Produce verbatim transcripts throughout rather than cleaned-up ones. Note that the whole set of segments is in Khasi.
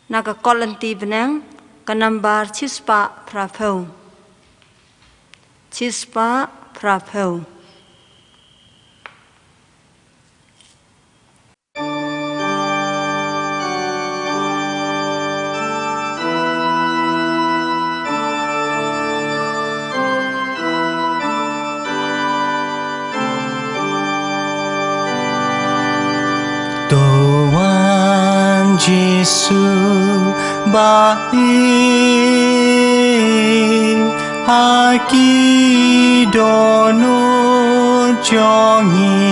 Na ka kot lynti bneng, ka nambar chispah phraphew. Chispah phraphew. To wan Jisu ba i ha ki dohnud jong ngi.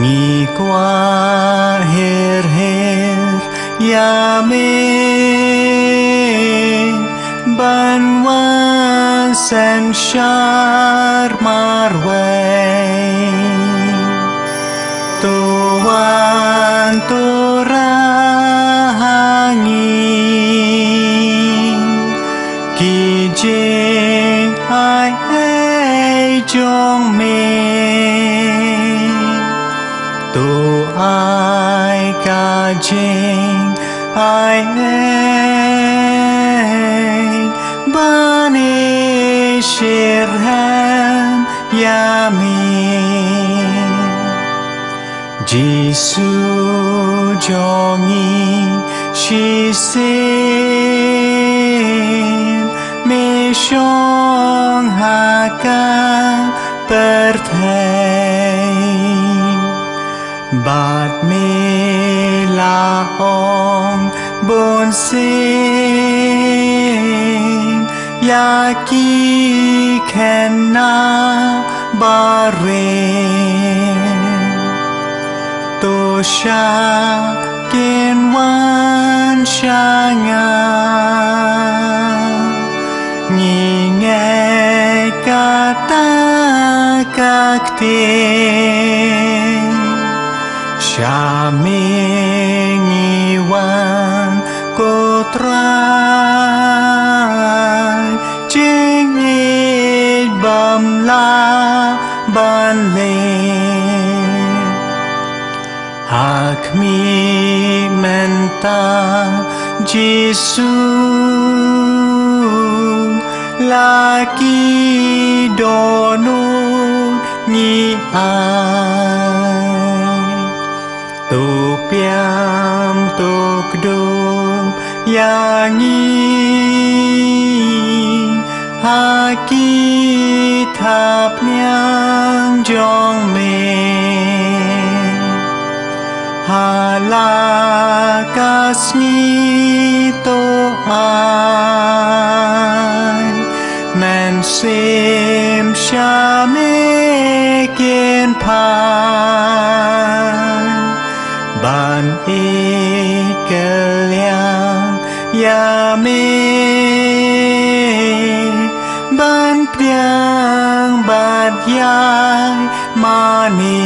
Ngi kwah her her ïa me ban wan synshar marwei. To wan to rah ha ngi ki jingai ei jong me. To ai ka jingai ei ban ïeit shitrhem ïa me. Jisu jong ngi, shisien me shong ha ka pyrthei. Bad me la ong bunsien ïa ki khynnah barim. To shah kin wan sha nga. Ngi ngeit kata ka ktien. Sha me ngi wan ko Trai, jingïeit bym lah ban leh. Ha khmih mynta Jisu, la ki dohnud ngi ai. To piam to kdup ïa ngi ha ki thapniang jong me. Ha la ka sngi to ai mynsiem sha me kin pan ban ïeit kylliang ïa me, ban pdiang bad ïai mane.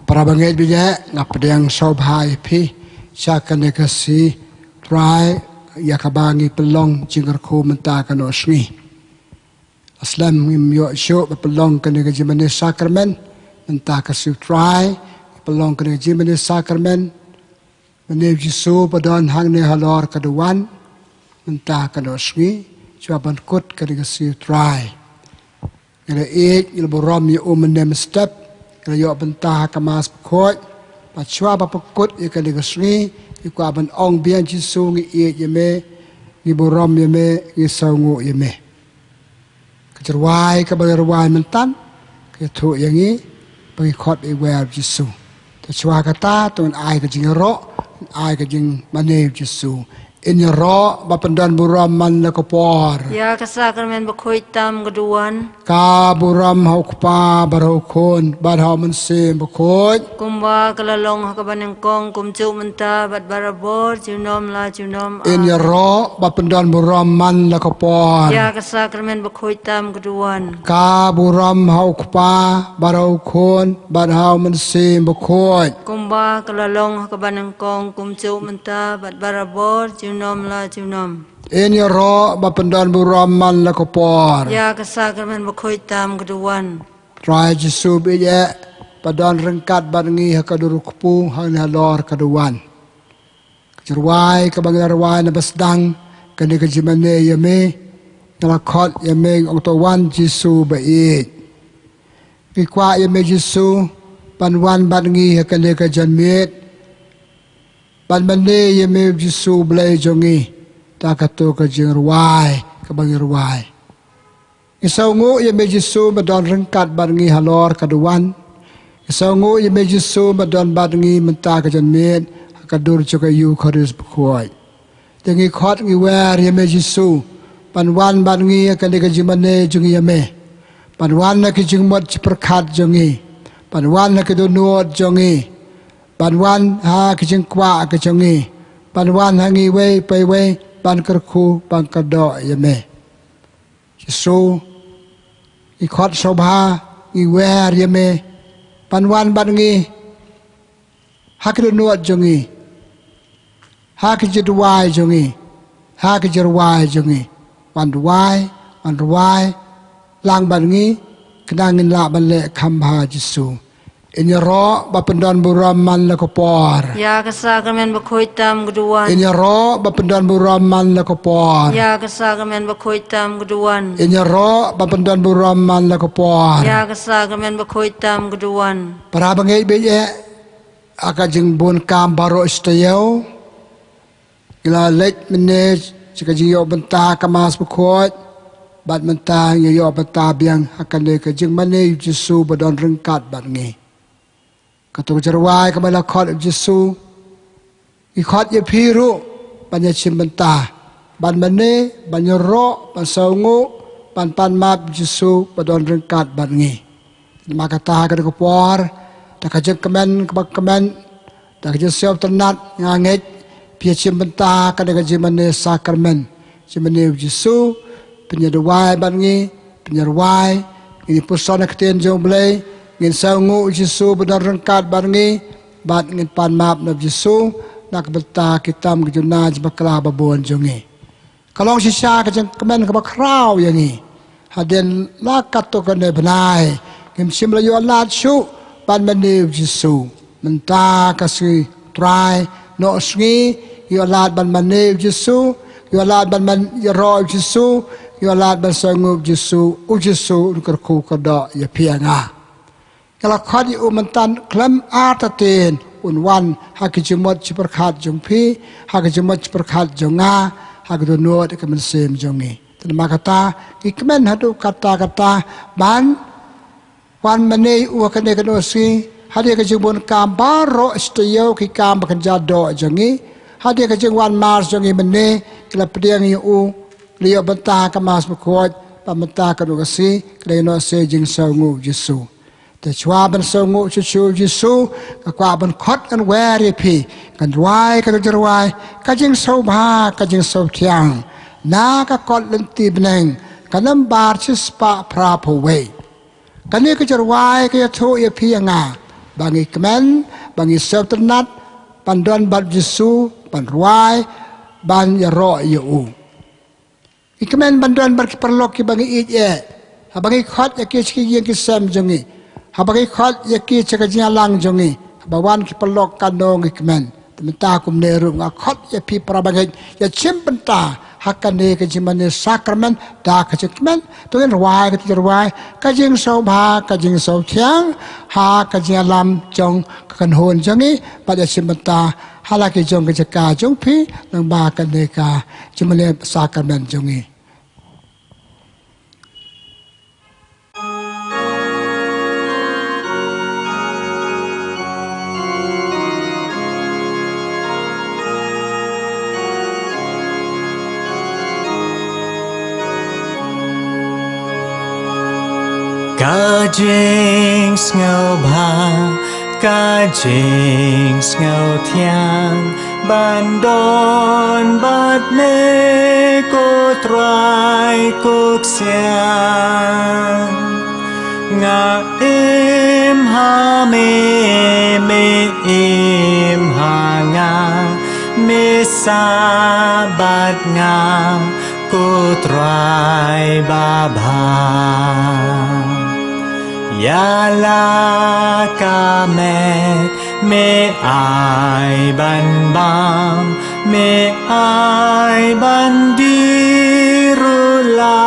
Para bangeit, bad ïa nga pdiang sngewbha ïa phi sha kane ka sngi Trai ïa kaba ngi pynlong jingkyrkhu mynta kano sngi. Slem ngim ïoh shuh ba pynlong kane ka jingmane sakramen mynta ka sngi Trai, pynlong kane ka jingmane sakramen. Mane Jisu ba don hangne halor ka duwan mynta kano sngi, shuwa ban kut kane ka sngi Trai. Ngi la ïeit, ngi la burom ïa u mynne mynstep, ngi la ïoh bynta ha ka Mass Bakhuid, bad shuwa ba pynkut ïa kane ka sngi, ngi kwah ban ong biang Jisu ngi ïeit ïa me, ngi burom ïa me, ngi sngewnguh ïa me. Ka jingrwai kaba ngi rwai mynta ka ïathuh ïa ngi ba ngi khot ba iwei Jisu. Te shuwa kata to ngin ai ka jingïaroh, ngin ai ka jingmane Jisu. Yn ïaroh bad pyndon burom man la ka por. Ïa ka sakramen bakhuid tam ka duwan. Ka burom ha u Kpa bad ha u Khun bad ha u Mynsiem Bakhuid. Kumba ka la long ha kaba nyngkong, kumjuh mynta bad barabor, junom la junom. Yn ïaroh bad pyndon burom man la ka por. Ïa ka sakramen bakhuid tam ka duwan. Ka burom ha u Kpa bad ha u Khun bad ha u Mynsiem Bakhuid. Kum Ba ka la long ha kaba nyngkong kumjuh mynta bad barabor junom la junom. Ïaroh ba pyndon burom man la ka por. Ïa ka sakramen bakhuid tam ka duwan. Trai Jisu ba ïeit, ba don ryngkat bad ngi ha ka dur u kpu hangne halor ka duwan. Ka jingrwai kaba ngi la rwai na basdang, kane ka jingmane ïa me, nga la khot ïa me, ong to wan Jisu ba ïeit. Ngi kwah ïa me Jisu ban wan bad ngi ha kane ka janmiet, ban mane ïa me Jisu Blei jong ngi, da kato ka jingrwai kaba ngi rwai. Ngi sngewnguh ïa me Jisu ba don ryngkat bad ngi halor ka duwan. Ngi sngewnguh ïa me Jisu ba don bad ngi mynta ka janmiet ha ka dur jong ka Eukharist bakhuid. Te ngi khot ngi wer ïa me Jisu ban wan bad ngi ha kane ka jingmane jong ngi ïa me. Ban wan ha ki jingmut jingpyrkhat jong ngi. Ban wan ha ki dohnud jong ngi. Ban wan ha ki jingkwah ka jong ngi. Ban wan ha ngi iwei pa iwei ban kyrkhu ban kyrdoh ïa me. Jisu, ngi khot sngewbha, ngi wer ïa me ban wan bad ngi ha ki dohnud jong ngi, ha ki jingduwai jong ngi, ha ki jingrwai jong ngi. Wan duwai, wan rwai lang bad ngi, khnang ngin lah ban leh kham bha Jisu. Ïaroh ba pyndon burom man la ka por. Ïa ka sakramen bakhuid tam ka duwan. Ïaroh ba pyndon burom man la ka por. Ïa ka sakramen bakhuid tam ka duwan. Ïaroh ba pyndon burom man la ka por. Ïa ka sakramen bakhuid tam ka duwan. Para bangeit baieit, ha ka jingbun kam baroh shi taïew, ngi la leit mynne sha ka jingïoh bynta ka Mass bakhuid, bad mynta ngi ïoh bynta biang ha kane ka jingmane ïa u Jisu ba don ryngkat bad ngi. Kato ka jingrwai kaba la khot ïa u Jisu, ngi khot ïa phi ruh ban ïashim bynta, ban mane, ban ïaroh, ban sngewnguh, ban pan map ïa u Jisu ba don ryngkat bad ngi. Namar kata ha kane ka por, da ka jingkmen kaba kmen, da ka jingsngewtynnat, nga ngeit phi ïashim bynta ha kane ka jingmane sakramen, jingmane ïa u Jisu. Phin ïaduwai bad ngi, phin ïarwai, ngin ïapuson ha ka ktien jong u Blei, ngin sngewnguh ïa u Jisu ba don ryngkat bad ngi, bad ngin pan map na u Jisu na ka bynta ki tam ki juna jingpakla babun jong ngi. Ka long shisha ka jingkmen kaba khraw ïa ngi. Hadien la katto katne bnai, ngim shym la ïoh lad shuh ban mane ïa u Jisu. Mynta ka sngi Trai, noh sngi, ïoh lad ban mane ïa u Jisu, ïoh lad ban man ïaroh ïa u Jisu, ïoh lad ban sngewnguh ïa u Jisu, u Jisu un kyrkhu kyrdoh ïa phi ïa nga. Nga la khot ïa u mynta khlem artatien un wan ha ki jingmut jingpyrkhat jong phi, ha ki jingmut jingpyrkhat jong nga, ha ki dohnud ka mynsiem jong ngi. Te namar kata, ngi kmen haduh katta katta ban wan mane ïa u ha kane ka dohnud sngi, hadien ka jingbun kam baroh shi taïew ki kam ba kynja doh jong ngi, hadien ka jingwan Mass jong ngi mynne, ki la pdiang ïa u, la ïoh bynta ha ka Mass bakhuid, bad mynta ka dohnud sngi, ka dei ka dohnud sngi jingsngewnguh ïa u Jisu. Te shuwa ban sngewnguh shuh shuh ïa u Jisu, nga kwah ban khot ngan wer ïa phi, ngan rwai kato ka jingrwai, ka jingsngewbha, ka jingsngewthiang, na ka kot lynti bneng, ka nambar shispah phraphew wei. Kane ka jingrwai ka ïathuh ïa phi ïa nga, ba ngi kmen, ba ngi sngewtynnat ban don bad u Jisu, ban rwai, ban ïaroh ïa u. Ngi kmen ban don bad ki paralok kiba ngi ïeit eh, haba ngi khot ïa ki sha ki ïing ki sem jong ngi, haba ngi khot ïa ki sha ka jingïalang jong ngi, haba wan ki paralok katno ngi kmen. Te mynta kumne ruh nga khot ïa phi para bangeit, ïashim bynta ha kane ka jingmane sakramen da ka jingkmen, to ngin rwai ka jingrwai, ka jingsngewbha, ka jingsngewthiang, ha ka jingïalam jong ka kynhun jong ngi, bad ïashim bynta ha la ki jong ka jaka jong phi, lyngba kane ka jingmane sakramen jong ngi. Ka jingsngewbha, ka jingsngewthiang, ban don bad me ko Trai ko Ksiang. Nga im Ha me, me im ha nga, me sah bad nga, ko Trai babha. Ïa la ka met me ai ban bam, me ai ban die ruh la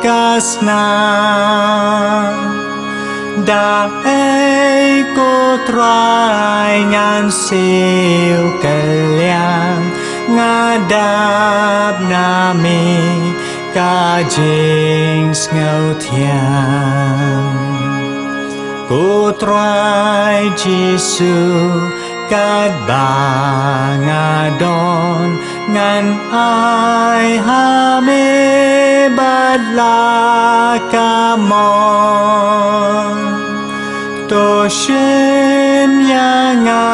ka snam. Da ei ko Trai ngan siew kylliang, nga dap na me ka jingsngewthiang. Ko Trai Jisu, katba nga don, ngan ai ha me bad la ka mon. To shim ïa nga,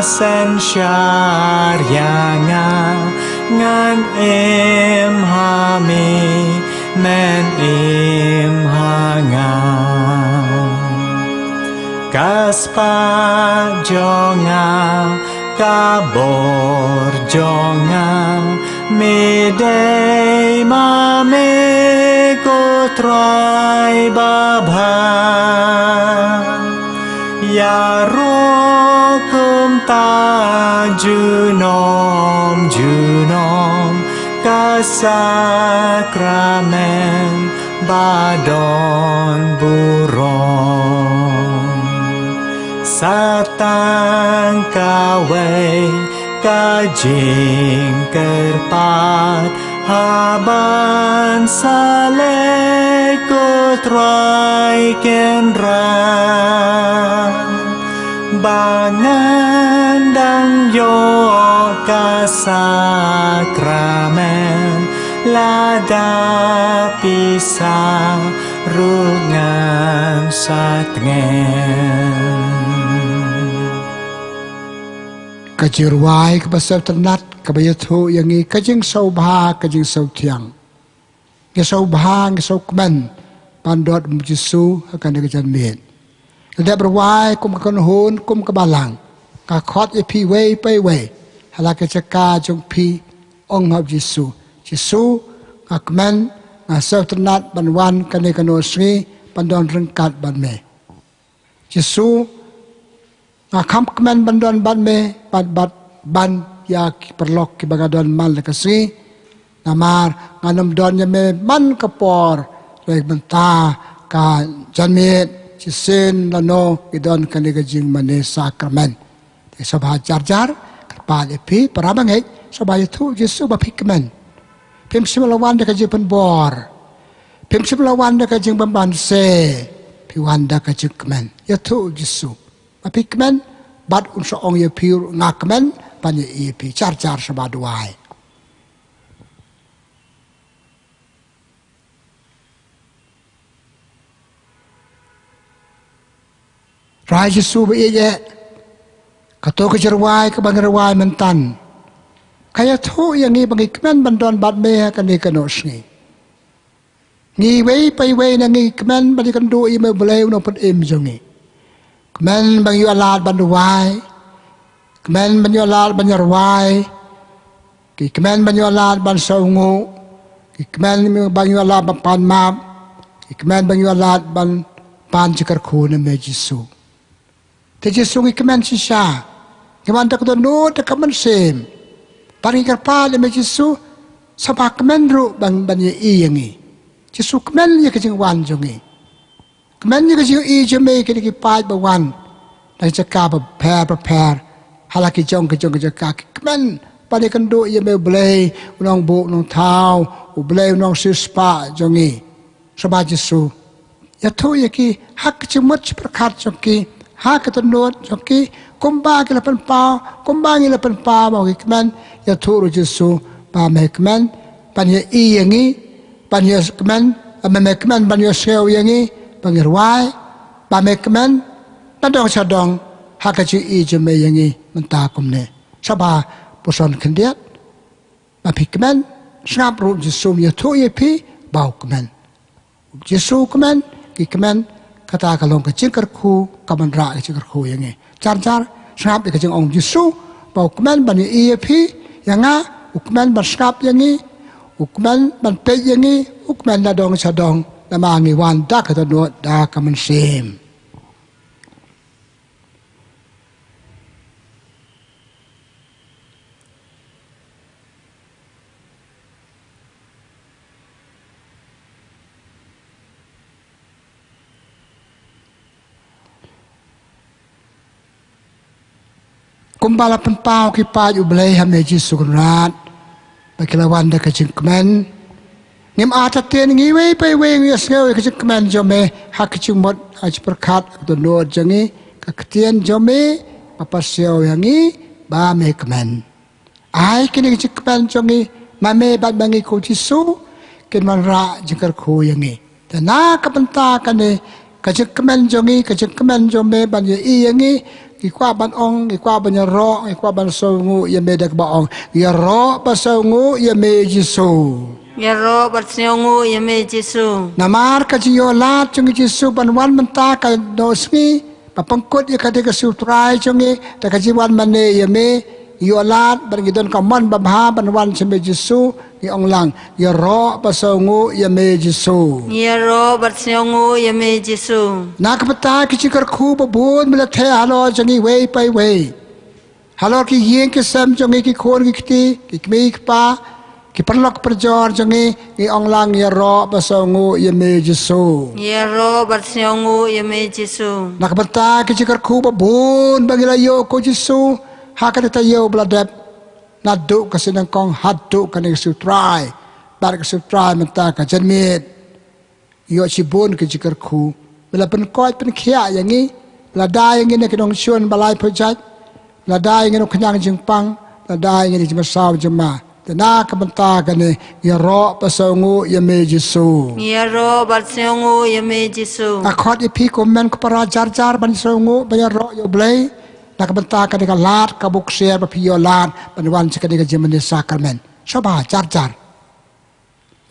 synshar ïa nga, ngan im ha me, men im ha nga. Ka spah jong nga, ka bor jong nga, me dei ma me ko Trai babha. Ïaroh kumta junom junom, ka sakramen ba don burom. Sa tang kawei ka jingkyrpad, hap ban sa leit ko Trai Kynrad. Ba ngan dang ïoh ka sakramen, lada pisa ruh ngan sa tngen. Ka jingrwai kaba sngewtynnat kaba ïathuh ïa ngi ka jingsngewbha, ka jingsngewthiang. Ngi sngewbha, ngi sngewkmen ban don bad U Jisu ha kane ka janmiet. Nga dep rwai kum ka kynhun, kum ka balang. Nga khot ïa phi iwei pa iwei ha la ka jaka jong phi, ong ha U Jisu: Jisu, nga kmen, nga sngewtynnat ban wan kane ka nongsngi ban don ryngkat bad me. Jisu, nga kham kmen ban don bad me, bad, bad, ban ïa ki paralok kiba nga don man la ka sngi. Namar ngan ym don ïa me man ka por, hynrei mynta ka janmiet, shisien lano ngi don kane ka jingmane sakramen. Te sngewbha jar jar, kyrpad ïa phi para bangeit, sngewbha ïathuh Jisu ba phi kmen. Phim shym la wan da ka jingpynbor. Phim shym la wan da ka jingbymbanse. Phi wan da ka jingkmen. Ïathuh Jisu ba phi kmen, bad un sa ong ïa phi ruh nga kmen ban ïa ïa phi. Jar jar sngewbha duwai. Trai Jisu ba ïeit eh, kato ka jingrwai kaba ngi rwai mynta ka ïathuh ïa ngi ba ngi kmen ban don bad me ha kane ka nongsngi. Ngi iwei pa iwei na ngi kmen ban ïakynduh ïa me U Blei U Nongpynim jong ngi. Kmen ba ngi ïoh lad ban duwai. Kmen ba ngi ïoh lad ban ïarwai. Ki kmen ba ngi ïoh lad ban sngewnguh. Ki kmen ba ngi ïoh lad ban pan map. Ki kmen ba ngi ïoh lad ban pan jingkyrkhu na me Jisu. Te Jisu ngi kmen shisha. Ngi wan da ka dohnud da ka mynsiem. Bad ngi kyrpad ïa me Jisu, sngewbha kmen ruh ban, ban ïa-i ïa ngi. Jisu kmen ïa ka jingwan jong ngi. Kmen ïa ka jingïohi jong me ïa kine ki paid ba wan na ki jaka bapher bapher. Ha la ki jong ki jong ki jaka ki kmen ban ïakynduh ïa me U Blei U Nongbuh U Nongthaw, U Blei U Nongsiewspah jong ngi. Sngewbha Jisu ïathuh ïa ki ha ka jingmut jingpyrkhat jong ki, ha ka dohnud jong ki, kumba ki la pynpaw, kumba ngi la pynpaw ba ngi kmen. Ïathuh ruh Jisu ba me kmen ban ïa-i ïa ngi, ban ïa kmen, ba me kmen ban ïohsngew ïa ngi ba ngi rwai, ba me kmen na dong sha dong ha ka jingïohi jong me ïa ngi mynta kumne. Sngewbha puson khyndiat. Ba phi kmen, sngap ruh Jisu, ïathuh ïa phi ba u kmen. Jisu kmen, ki kmen, Kata ka long ka jingkyrkhu, ka ban rah ka jingkyrkhu ïa ngi. Jar jar, sngap ïa ka jingong Jisu, ba u kmen ban ïohi ïa phi, ïa nga, u kmen ban sngap ïa ngi, u kmen ban peit ïa ngi, u kmen na dong sha dong, namar ngi wan da ka dohnud da ka mynsiem. Kumba la pynpaw ki paid U Blei ha me Jisu Kynrad, ba ki la wan da ka jingkmen. Ngim artatien, ngi iwei pa iwei ngi ïohsngew ïa ka jingkmen jong me ha ka jingmut, ha ka jingpyrkhat, ha ka dohnud jong ngi, ka ktien jong me, ba pasiaw ïa ngi, ba me kmen. Ai kine ki jingkmen jong ngi ma me bad ma ngi ko Jisu, kin wanrah jingkyrkhu ïa ngi. Te na ka bynta kane ka jingkmen jong ngi, ka jingkmen jong me ban ïohi ïa ngi, ngi kwah ban ong, ngi kwah ban ïaroh, ngi kwah ban sngewnguh ïa me da kaba ong, ïaroh ba sngewnguh ïa me Jisu. Ïaroh ba sngewnguh ïa me Jisu. Namar ka jingïohlad jong ngi Jisu ban wan mynta kano ka sngi, ba pynkut ïa ka dei ka sngi U Trai jong ngi, da ka jingwan mane ïa me, ngi ïohlad, bad ngi don ka mon babha ban wan sha me Jisu, ngi ong lang, ïaroh ba sngewnguh ïa me Jisu. Ïaroh ba sngewnguh ïa me Jisu. Na ka bynta ki jingkyrkhu ba bun me la theh halor jong ngi iwei pa iwei. Halor ki ïing ki sem jong ngi, ki khun ki kti, ki kmie ki kpa, ki paralok parajor jong ngi, ngi ong lang ïaroh ba sngewnguh ïa me Jisu. Ïaroh ba sngewnguh ïa me Jisu. Na ka bynta ki jingkyrkhu ba bun ba ngi la ïoh ko Jisu, ha kane ka taïew ba la dep. Naduh ka sngi nyngkong haduh kane ka sngi U Trai. Bad ka sngi U Trai mynta ka janmiet. Ïoh shibun ki jingkyrkhu. Me la pynkoit pynkhiah ïa ngi. Me la da ïa ngi na ki nongshun ba laiphew jait. Me la da ïa ngi na u khñiang jingpang. Me la da ïa ngi na ki jingmynsaw jingma. Te na ka bynta kane ïaroh ba sngewnguh ïa me Jisu. Ïaroh ba sngewnguh ïa me Jisu. Nga khot ïa phi ko hynmen ko para jar jar ban sngewnguh, ban ïaroh ïa U Blei. Na ka bynta kane ka lad kaba u ksiar ba phi ïohlad ban wan sha kane ka jingmane sakramen. Sngewbha jar jar.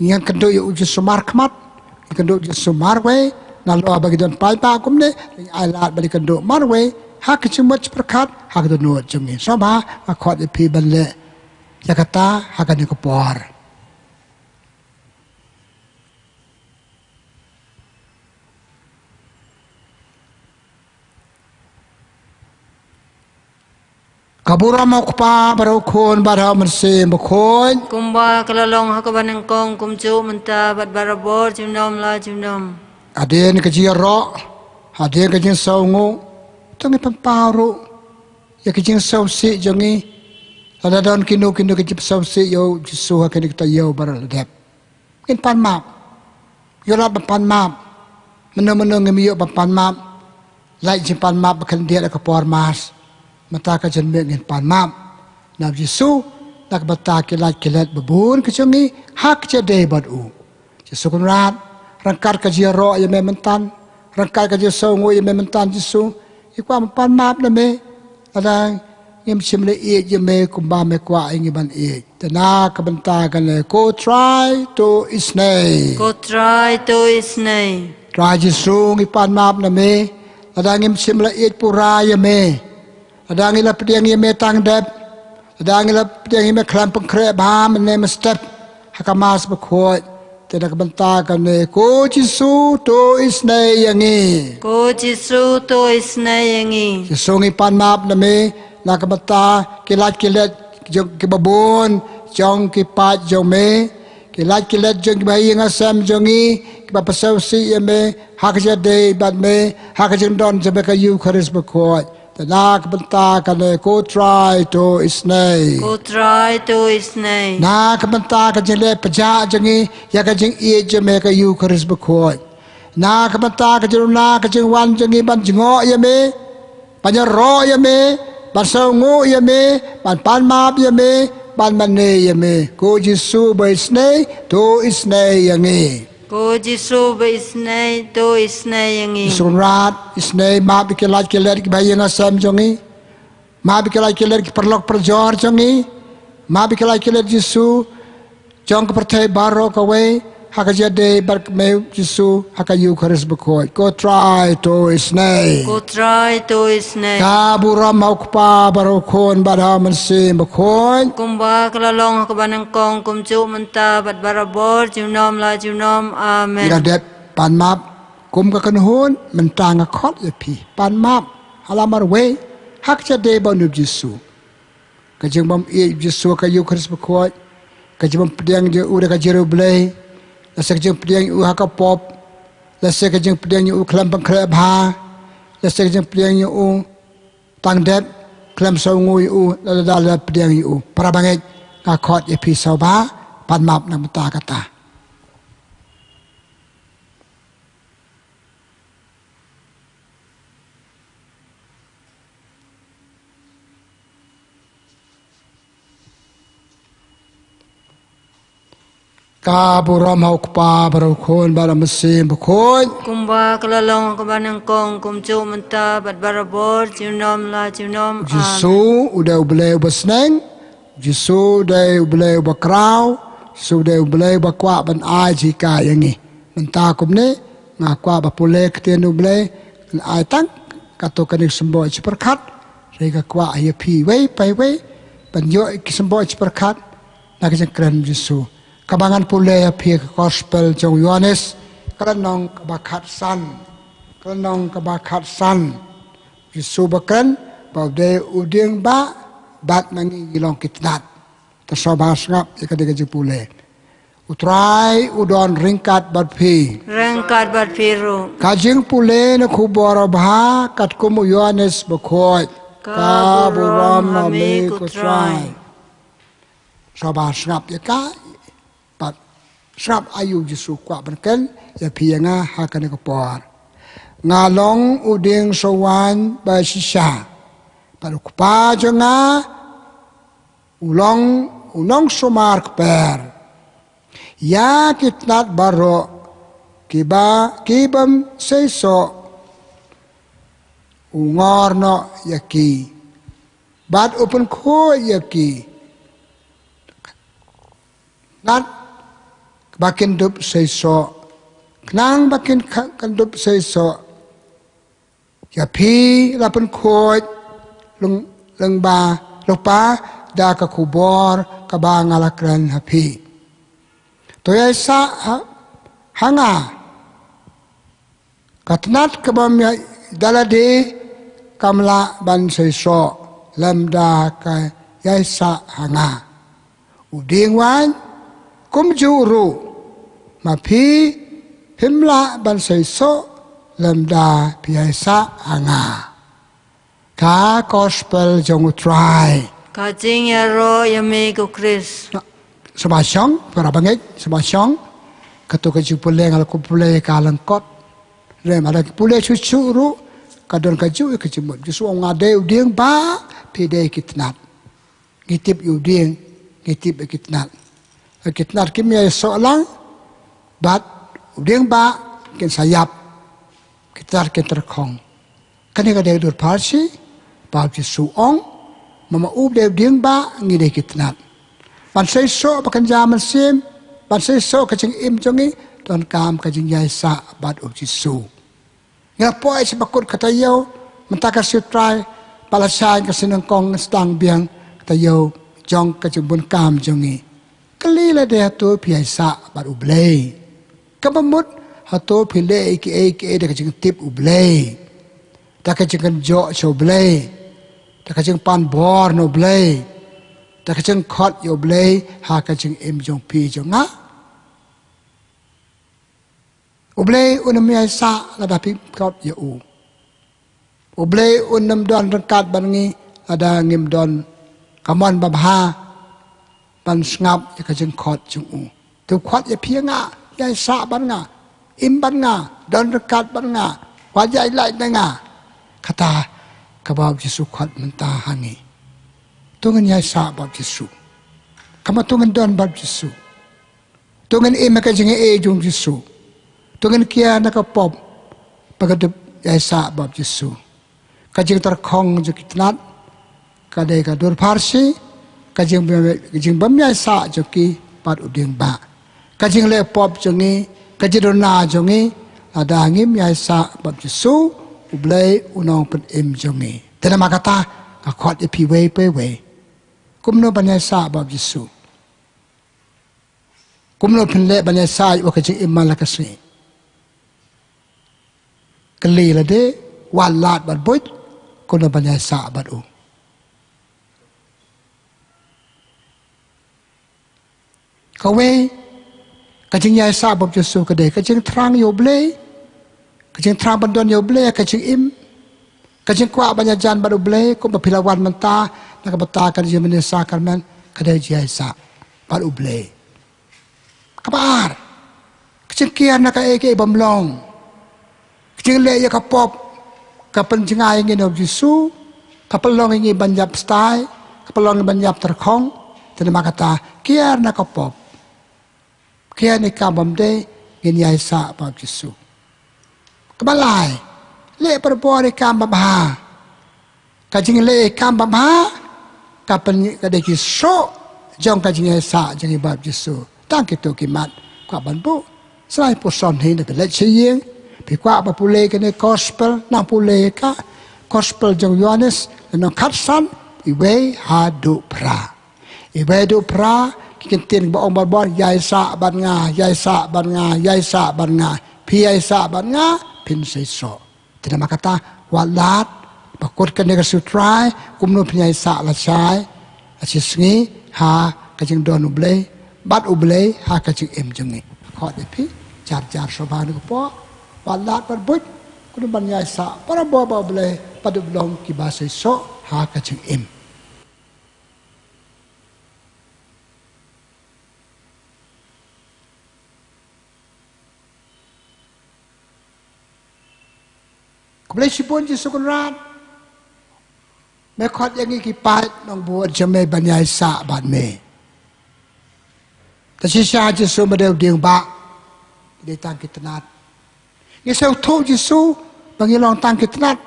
Ngi ïakynduh ïa u Jisu markhmat, ngi ïakynduh ïa u Jisu marwei, nalor ba ngi don paidbah kumne, ngi ailad ban ïakynduh marwei, ha ka jingmut jingpyrkhat, ha ka dohnud jong ngi. Sngewbha, nga khot ïa phi ban leh ïa kata, ha kane ka por. Ka burom ha u Kpa bad ha u Khun bad ha u Mynsiem Bakhuid. Kumba ka la long ha kaba nyngkong kumjuh mynta bad barabor junom la junom. Hadien ka jingïaroh, hadien ka jingsngewnguh, to ngin pynpaw ruh ïa ka jingsngewsih jong ngi. Lada don kino kino ka jingsngewsih ïa u Jisu ha kane ka taïew ba la dep. Ngin pan map. Ïoh lad ban pan map. Mynno mynno ngim ïoh ban pan map. Lait jingpan map ba khyndiat ha ka por Mass. Mynta ka janmiet ngin pan map. Na u Jisu, na ka bynta ki lait ki let ba bun ki jong ngi, ha ka jingïadei bad u. Jisu Kynrad, ryngkat ka jingïaroh ïa me mynta. Ryngkat ka jingsngewnguh ïa me mynta Jisu. Ngi kwah ban pan map na me. Lada ngim shym la ïeit ïa me kumba me kwah ïa ngi ban ïeit. Te na ka bynta kane ko Trai to isynei. Ko Trai to isynei. Trai Jisu ngi pan map na me. Lada ngim shym la ïeit pura ïa me. Lada ngi la pdiang ïa me tang dep. Lada ngi la pdiang ïa me khlem pynkhreh bha mynne mynstep. Ha ka Mass bakhuid. Te na ka bynta kane ko Jisu to isynei ïa ngi. Ko Jisu to isynei ïa ngi. Jisu ngi pan map na me na ka bynta ki lait ki let jong kiba bun jong ki paid jong me. Ki lait ki let jong kiba ha ïing ha sem jong ngi kiba pynsngewsih ïa me ha ka jingïadei bad me ha ka jingdon jong me ka Ïukharist bakhuid. Te na ka bynta kane ko Trai to isynei. Ko Trai to isynei. Na ka bynta ka jingleh pjah jong ngi ïa ka jingïeit jong me ka Ïukharist bakhuid. Na ka bynta ka jingduna ka jingwan jong ngi ban jngoh ïa me, ban ïaroh ïa me, ban sngewnguh ïa me, ban pan map ïa me, ban mane ïa me. Ko Jisu ba isynei to isynei ïa ngi. Ko Jisu ba isynei to isynei ïa ngi. Jisu Kynrad, isynei map ïa ki lait ki let kiba ha ïing ha sem jong ngi. Map ïa ki lait ki let ki paralok parajor jong ngi. Map ïa ki lait ki let Jisu jong ka pyrthei baroh kawei. Ha ka jingïadei bad ka kmie Jisu ha ka Ïukharist bakhuid. Ko Trai, to isynei. Ko Trai, to isynei. Ka burom ha u Kpa bad ha u Khun bad ha u Mynsiem Bakhuid. Kumba ka la long ha kaba nyngkong, kumjuh mynta bad barabor, junom la junom. Amen. Nga dep ban map kum ka kynhun, mynta nga khot ïa phi ban map ha la marwei ha ka jingïadei bad u Jisu. Ka jingbym ïeit u Jisu ha ka Ïukharist bakhuid, ka jingbym pdiang ïa u da ka jingriewblei, lehse ka jingpdiang ïa u ha ka pop, lehse ka jingpdiang ïa u khlem pynkhreh bha, lehse ka jingpdiang ïa u tang dep, khlem sngewnguh ïa u, lada la pdiang ïa u. Para bangeit, nga khot ïa phi sngewbha ban map na ka bynta kata. Ka burom ha u Kpa bad ha u Khun bad ha u Mynsiem Bakhuid. Kumba ka la long ha kaba nyngkong, kumjuh mynta bad barabor, junom la junom. Amen. Jisu u dei U Blei uba sneng, Jisu u dei U Blei uba khraw, Jisu u dei U Blei uba kwah ban ai jinghikai ïa ngi. Mynta kumne, nga kwah ba pule ktien U Blei, ngan ai tang katto katne ki symbol shi pyrkhat, hynrei nga kwah ïa phi iwei pa iwei ban ïoh ki symbol shi pyrkhat na ka jingkren Jisu. Kaba ngan pule ïa phi ka Gospel jong u Ïoannis, ka lynnong kaba khatsan, ka lynnong kaba khatsan. Jisu ba kren ba u dei u dieng ba, bad ma ngi ngi long ki tnat. Te sngewbha sngap ïa kane ka jingpule. U Trai u don ryngkat bad phi. Ryngkat bad phi ruh. Ka jingpule na ka khubor babha katkum u Ïoannis bakhuid. Ka burom ha me ko Trai. Sngewbha sngap ïa ka, bad sngap aïu u Jisu u kwah ban kren ïa phi ïa nga ha kane ka por. Nga long u dieng sohwaiñ ba shisha, bad u Kpa jong nga u long u nongsumar kper. Ïa ki tnat baroh kiba, ki bym seisoh, u ngor noh ïa ki, bad u pynkhuid ïa ki. Tnat ba kin dup seisoh, khnang ba kin kha-, kin dup seisoh. Ïa phi la pynkhuid lyng-, lyngba lypa da ka khubor kaba nga la kren ha phi. To ïaisah ha, ha nga. Ka tnat kaba ym ïai da lade kam lah ban seisoh lymda ka ïaisah ha nga. U dieng waiñ kumjuh ruh, ma phi phim lah ban seisoh lymda phi ïaisah ha nga. Ka Gospel jong u Trai. Ka jingïaroh ïa me ko Khrist. Sngewbha shong, para bangeit, sngewbha shong. Kato ka jingpule nga la pule ka lyngkot. Hynrei lada phi pule shuh shuh ruh, ka don kajuh ka jingmut. Jisu u ong nga dei u dieng ba, phi dei ki tnat. Ngi tip ïa u dieng, ngi tip ïa ki tnat. Ki tnat kim ïai soh lang bad u dieng ba, kin sa ïap. Ki tnat kin tyrkhong. Kane ka dei ka dur pharshi ba u Jisu u ong, ma ma u dei u dieng ba, ngi dei ki tnat. Ban seisoh ba kynja mynsiem, ban seisoh ka jingim jong ngi, donkam ka jingïaisah bad u Jisu. Ngi la poi sha ba kut ka taïew, mynta ka sngi u Trai ba la shai, ka sngi nyngkong, sdang biang ka taïew jong ka jingbun kam jong ngi. Kylli lade hato phi ïaisah bad U Blei. Kaba mut hato phi leh ïa kiei kiei da ka jingtip U Blei, da ka jingkynjoh sha U Blei, da ka jingpan bor na U Blei, da ka jingkhot ïa U Blei ha ka jingim jong phi jong nga. U Blei un ym ïaisah lada phim khot ïa u. U Blei un ym don ryngkat bad ngi lada ngim don ka mon babha ban sngap ïa ka jingkhot jong u. Te u khot ïa phi ïa nga, ïaisah bad nga, im bad nga, don ryngkat bad nga, wat ïaid lait na nga. Kata kaba u Jisu u khot mynta ha ngi. To ngin ïaisah bad u Jisu. Kumno to ngin don bad u Jisu? To ngin im ha ka jingaiei jong u Jisu. To ngin kiar na ka pop ba ka dep ïaisah bad u Jisu. Ka jingtyrkhong jong ki tnat ka dei ka dur pharshi, ka jing, ka jingbym ïaisah jong ki bad u dieng ba. Ka jingleh pop jong ngi, ka jingduna jong ngi, lada ngim ïaisah bad Jisu, U Blei u nongpynim jong ngi. Te namar kata, nga khot ïa phi wei pa wei. Kumno ban ïaisah bad Jisu? Kumno phin leh ban ïaisah ïa u ha ka jingim man la ka sngi? Kylli lade, wat lad bad buit, kumno ban ïaisah bad u. Kawei, ka jingïaisah bad Jisu ka dei ka jingthrang ïa U Blei, ka jingthrang ban don ïa U Blei ha ka jingim, ka jingkwah ban ïajan bad U Blei, kumba phi la wan mynta na ka bynta ka jingmane sakramen, ka dei jingïaisah bad U Blei. Kaba ar, ka jingkiar na kaei kaei bym long. Ka jingleh ïa ka pop ka pynjngai ïa ngi na U Jisu, ka pynlong ïa ngi ban ïap stai, ka pynlong ïa ngi ban ïap tyrkhong. Te namar kata, kiar na ka pop, kiar na ki kam bym dei, ngin ïaisah bad U Jisu. Kaba lai, leh barabor ïa ki kam babha. Ka jingleh ïa ki kam babha ka pyn, ka dei ki soh jong ka jingïaisah jong ngi bad Jisu. Tang kito ki mat kwah ban buh. Sa lai puson hi na phi leit sha ïing, phi kwah ba pule kane gospel, nang pule ka gospel jong Ïohannes, lynnong khatsan, iwei haduh phra. Iwei haduh phra, ki kyntien ba ong barabor, ïaisah bad nga, ïaisah bad nga, ïaisah bad nga. Phi ïaisah bad nga, phin seisoh. Te namar kata, wat lad, ba kut kane ka Jisu Trai, kumno phin ïaisah lashai, lashai sngi, ha ka jingdon U Blei, bad U Blei, ha ka jingim jong ngi. Khot ïa phi, jar jar sngewbha ha kane ka por, wat lad bad buit, kumno ban ïaisah barabor bad U Blei, bad u long kiba seisoh, ha ka jingim. Khublei shibun Jisu Kynrad. Me khot ïa ngi ki paid nongbud jong me ban ïaisah bad me. Te shisha Jisu me dei u dieng bah. Dei tang ki tnat. Ngi sngewthuh Jisu ba ngi long tang ki tnat.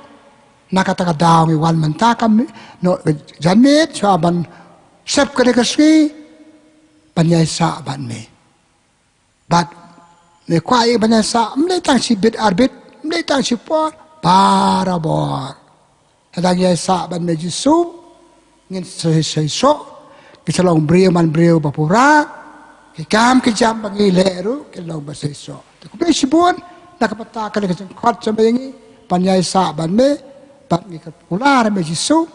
Na kata ka daw ngi wan mynta ka mi, no, janmiet shuwa ban sep kane ka sngi ban ïaisah bad me. Bad me kwah ïa ban ïaisah, ym dei tang shi bit ar bit, ym dei tang shi por, barabor. Lada ngi ïaisah bad me Jisu, ngin seisoh, ngin sa long briew man briew ba pura, ki kam ki jam ba ngi leh ruh, kin long ba seisoh. Te khublei shibun, na ka bynta kane ka jingkhot jong me ïa ngi, ban ïaisah bad me, bad ngi ka kular me Jisu.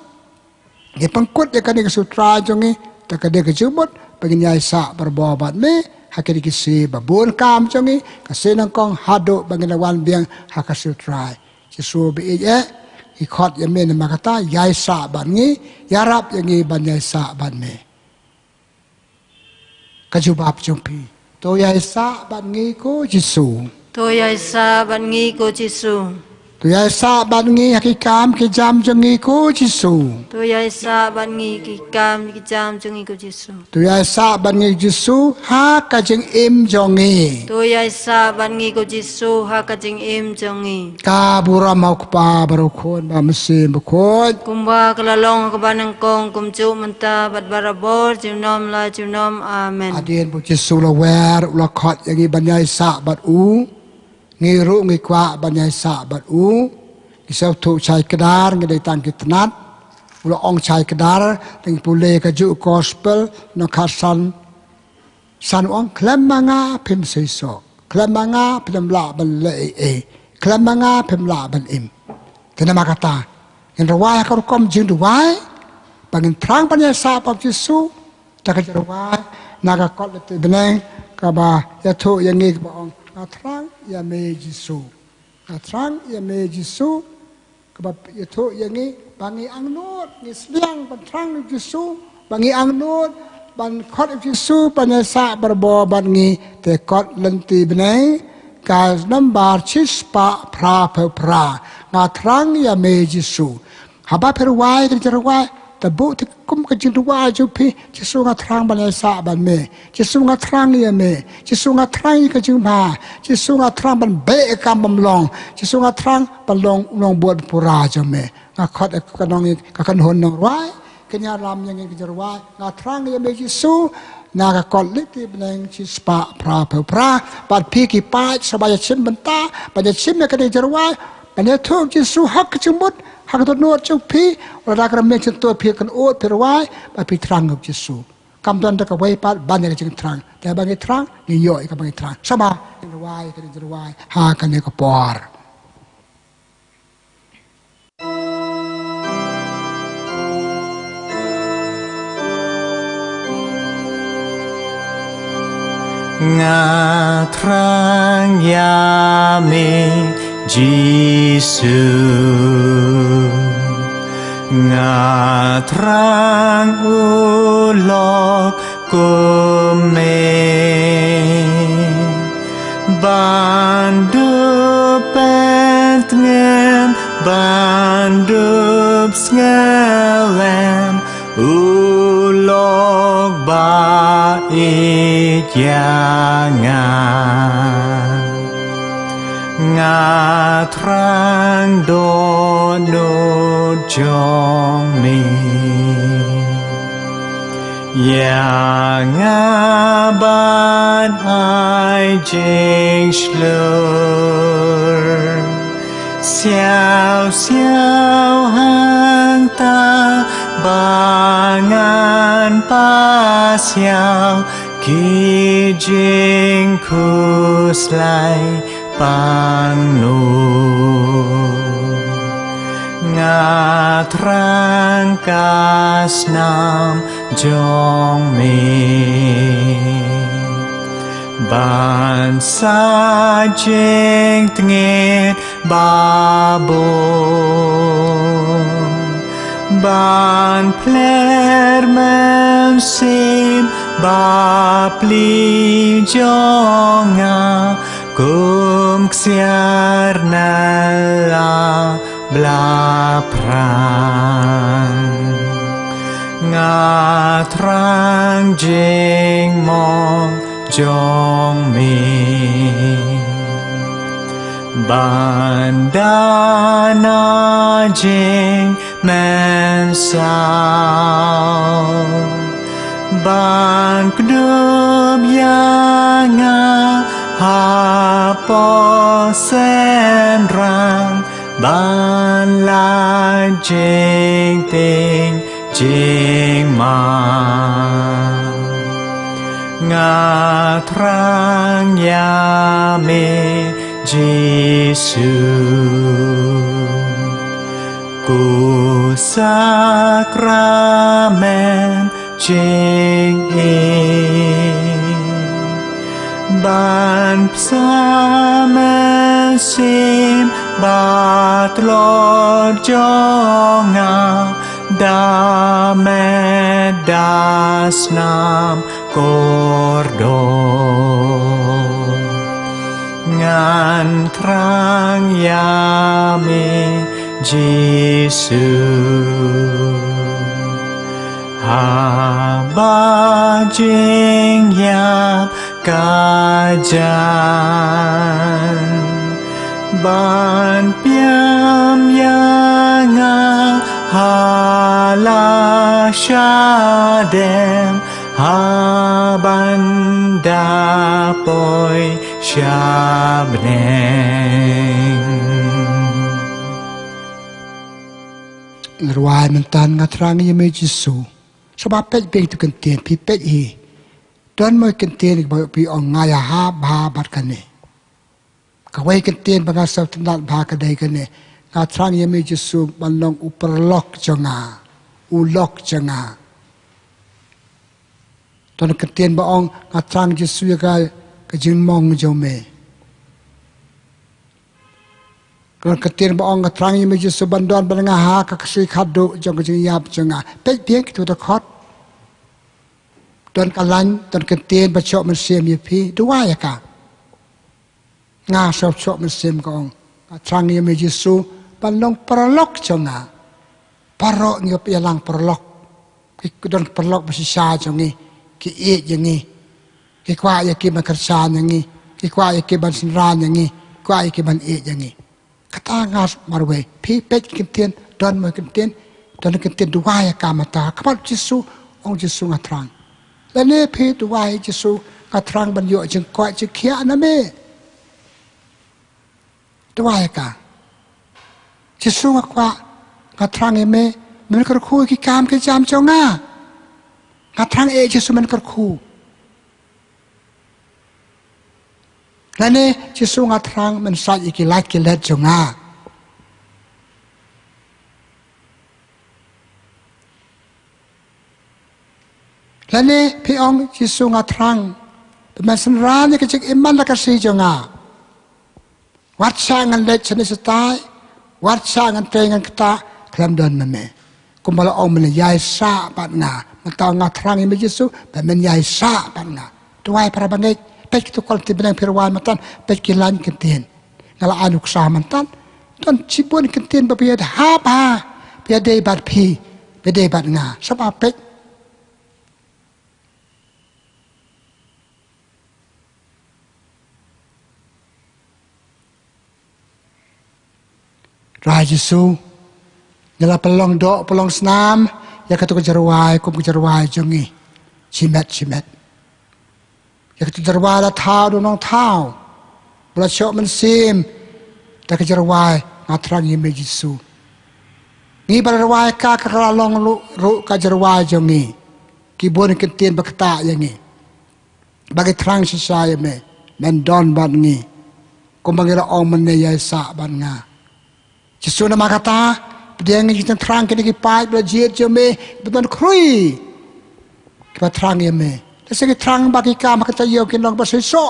Ngi pynkut ïa kane ka Jisu Trai jong ngi, te ka dei ka jingmut, ba ngin ïaisah barabor bad me, ha kine ki sngi ba bun kam jong ngi, ka sngi nyngkong haduh ba ngin wan biang ha ka Jisu Trai. Jisu ba ïeit eh, ngi khot ïa me namar kata, ïaisah bad ngi, ïarap ïa ngi ban ïaisah bad me. Ka jubab jong phi. To ïaisah bad ngi ko Jisu. To ïaisah bad ngi ko Jisu. To ïaisah bad ngi ha ki kam ki jam jong ngi ko Jisu. To ïaisah bad ngi ki kam ki jam jong ngi ko Jisu. To ïaisah bad ngi Jisu ha ka jingim jong ngi. To ïaisah bad ngi ko Jisu ha ka jingim jong ngi. Ka burom ha u Kpa bad u Khun bad u Mynsiem Bakhuid. Kumba ka la long ha kaba nyngkong kumjuh mynta bad barabor junom la junom. Amen. Hadien ba u Jisu u la wer u la khot ïa ngi ban ïaisah bad u. Ngi ruh ngi kwah ban ïaisah bad u. Ngi sngewthuh shai kdar ngi dei tang ki tnat. U la ong shai kdar, te ngi pule kajuh gospel, lynnong khatsan. San u ong khlem ma nga phim seisoh. Khlem ma nga phim lah ban leh ei ei. Khlem ma nga phim lah ban im. Te namar kata, ngin rwai ha ka rukom jingduwai, ba ngin thrang ban ïaisah bad Jisu, da ka jingrwai, na ka kot lynti bneng, kaba ïathuh ïa ngi kaba ong, nga thrang ïa me Jisu. Nga thrang ïa me Jisu, kaba ïathuh ïa ngi, ba ngi angnud, ngi sliang ban thrang ïa Jisu, ba ngi angnud, ban khot ïa Jisu, ban ïaisah barabor bad ngi, te kot lynti bneng, ka nambar shispah phra phew phra, nga thrang ïa me Jisu. Haba phi rwai ka jingrwai, te buh te kum ka jingrwai jong phi, Jisu nga thrang ban ïaisah bad me. Jisu nga thrang ïa me. Jisu nga thrang ïa ka jingbha. Jisu nga thrang ban beh ka kam bym long. Jisu nga thrang ban long, long bud pura jong me. Nga khot ka nong, ka kynhun nongrwai. Kynja lam ïa ngi ka jingrwai. Nga thrang ïa me Jisu. Na ka kot Liti bneng shispah phra phew phra. Bad phi ki paid, sa ba ïa shim bynta, ba ïa shim ïa kane ka jingrwai, ba ïa thuh Jisu ha ka jingmut, ha ka dohnud jong phi, wat la da ka rmiang shyntur phi kynnoh, phi rwai, ba phi thrang ïa u Jisu. Kam don da kawei pat ban ïa ka jingthrang. Te ba ngi thrang, ngi ïoh ïa kaba ngi thrang. Sa ba ngi rwai ïa ka jingrwai ha kane ka por. Nga thrang ïa me Jisu, nga thrang u lok kum me, ban dup pyntngen, ban dup sngewlem, u lok ba ïeit ïa nga. Nga thrang dohnud jong me. Ïa nga ban ai jingshlur. Siaw siaw hangta ba ngan pasiaw ki jingkhuslai pang nu. Nga thrang ka snam jong me ban sa jingtngit babun, ban pler mynsiem bapli jong nga kum ksiar na la blaphrang. Nga thrang jingmong jong me ban da na jingmynsaw, ban kdup ïa nga hapoh synran, ban lait jingtieng jingman. Nga thrang ïa me Jisu, ko sakramen jingïeit, ban psa mynsiem ba tlot jong nga da met da snam kordor. Ngan thrang ïa me Jisu, haba jingïap ka jan, ban pynïap ïa nga ha la shadem, haban da poi sha bneng. Ngan rwai mynta, Nga thrang ïa me Jisu. Sngewbha peit biang ïa kito ki kyntien, phi peit hi. Don mo ki kyntien ba phi ong nga ïahap bha bad kane. Kawei ka kyntien ba nga sngewtynnat bha ka dei kane: Nga thrang ïa me Jisu ban long u paralok jong nga, u lok jong nga. Don ka kyntien ba ong: Nga thrang Jisu ïa ka, ka jingmong jong me. Don ka kyntien ba ong: Nga thrang ïa me Jisu ban don bad nga ha ka ksai khadduh jong ka jingïap jong nga. Peit biang kito ki dkhot. Don ka lain, don ka kyntien ba shoh mynsiem ïa phi, duwai ïa ka. Nga sngewshoh mynsiem, ka ong: Nga thrang ïa me Jisu ban long paralok jong nga. Baroh ngi ïalang paralok. Ki don paralok ba shisha jong ngi, ki ïeit ïa ngi, ki kwah ïa ki ban kyrshan ïa ngi, ki kwah ïa ki ban synran ïa ngi, kwah ïa ki ban ïeit ïa ngi. Kata nga marwei. Phi peit ki kyntien, don mo ki kyntien, don ki kyntien duwai ïa ka mynta. Ka pat Jisu, ong Jisu: Nga thrang. Lane phi duwai, Jisu, nga thrang ban ïoh jingkoit jingkhiah na me. Duwai ka. Jisu, nga kwah, nga thrang ïa me, men kyrkhu ïa ki kam ki jam jong nga. Nga thrang eh Jisu, men kyrkhu. Lane, Jisu, nga thrang men sait ïa ki lait ki let jong nga. Lane phi ong, Jisu, nga thrang ba men synran ïa ka jingim man la ka sngi jong nga. Wat shah ngan leit shane shatai, wat shah ngan trei ngan ktah khlem don ma me. Kumba la ong, men ïaisah bad nga. Mynta nga thrang ïa me Jisu ba men ïaisah bad nga. Duwai, para bangeit, peit kito ki kyntien bneng phi rwai mynta, peit ki lain kyntien. Nga la ai nuksa mynta. Don shibun kyntien ba phi ïa hap ha, phi ïa dei bad phi, phi ïa dei bad nga. Sngewbha peit. Trai Jisu, ngi la pynlong doh pynlong snam ïa kato ka jingrwai kum ka jingrwai jong ngi shimet shimet. Ïa kato ka jingrwai la thaw da u nongthaw, ba la shoh mynsiem da ka jingrwai Nga Thrang Ïa Me Jisu. Ngi ba la rwai ka, ka la long ruh ka jingrwai jong ngi. Ki bun ki ktien ba ktah ïa ngi ba ngi thrang shisha ïa me, men don bad ngi. Kumba ngi la ong mynne, ïaisah bad nga. Jisu, namar kata, pdiang ïa ngi ki jingthrang kine ki paid ba la jied jong me, ba don khrui kiba thrang ïa me. Lehse ki thrang ba ki kam ha ka taïew kin long ba shisha.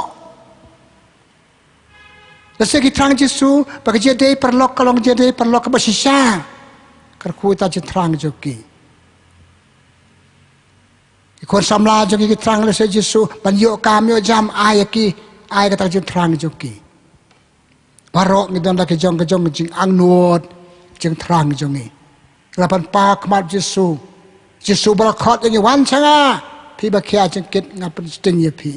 Lehse ki thrang, Jisu, ba ka jingïadei paralok ka long jingïadei paralok kaba shisha. Kyrkhu ïa kita ki jingthrang jong ki. Ki khun samla jong ki ki thrang lehse, Jisu, ban ïoh kam ïoh jam, ai ïa ki, ai kata ka jingthrang jong ki. Baroh ngi don da ki jong ki jong ki jingangnud, jingthrang jong ngi. Ngi la pynpaw ha khmat Jisu. Jisu ba la khot ïa ngi, wan sha nga, phi ba khia jingkit, ngan pynsting ïa phi.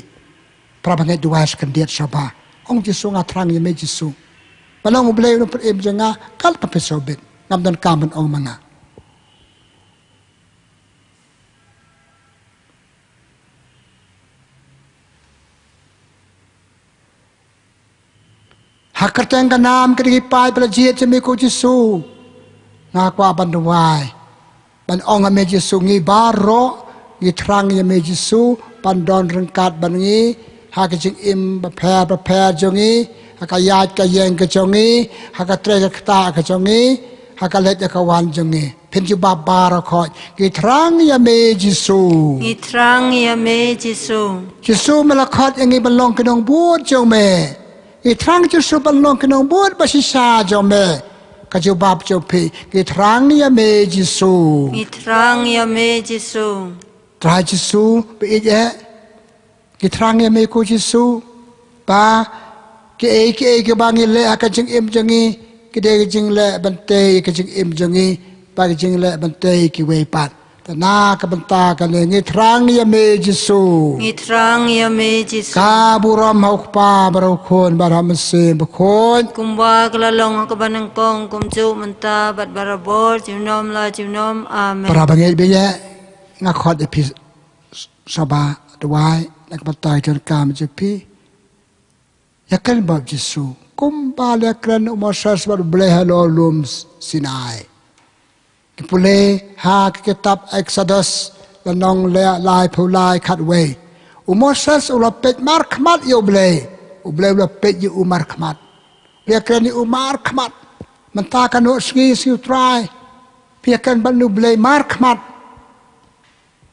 Para bangeit, duwai sa khyndiat sngewbha. Ong Jisu, Nga thrang ïa me Jisu. Ban long U Blei u nongpynim jong nga, katba phi sngewbit. Ngam don kam ban ong ma nga. Ha ka kyrteng ka nam kine ki paid ba la jied jong me ko Jisu, nga kwah ban duwai, ban ong ha me Jisu, ngi baroh ngi thrang ïa me Jisu ban don ryngkat bad ngi ha ka jingim bapher bapher jong ngi, ha ka ïaid ka ïeng ka jong ngi, ha ka trei ka ktah ka jong ngi, ha ka leit ka wan jong ngi. Phin jubab baroh khoit, ngi thrang ïa me Jisu. Ngi thrang ïa me Jisu. Jisu, me la khot ïa ngi ban long ki nongbud jong me. Ngi thrang Jisu ban long ki nongbud ba shisha jong me. Ka jubab jong phi, ngi thrang ïa me Jisu. Ngi thrang ïa me Jisu. Trai Jisu ba ïeit eh, ngi thrang ïa me ko Jisu, ba kiei kiei kiba ngi leh ha ka jingim jong ngi, ki dei ka jingleh ban tei ka jingim jong ngi, ba ka jingleh ban tei kiwei pat. Te na ka bynta kane ngi thrang ïa me Jisu. Ngi thrang ïa me Jisu. Ka burom ha U Kpa bad ha U Khun bad ha U Mynsiem Bakhuid. Kumba ka la long ha kaba nyngkong, kumjuh mynta bad barabor, junom la junom. Amen. Para bangeit ba ïeit, nga khot ïa phi sngewbha duwai na ka bynta ka jingkam jong phi. Ïa kren bad U Jisu kumba la kren u Moses bad U Blei halor lum Sinai. Ngi pule ha ka kitab Exodus, lynnong laiphew lai, khatwei. U Moses u la peit markhmat ïa U Blei. U Blei u la peit ïa u markhmat. U la kren ïa u markhmat. Mynta ka noh sngi, sngi U Trai, phi ïa kren bad U Blei markhmat.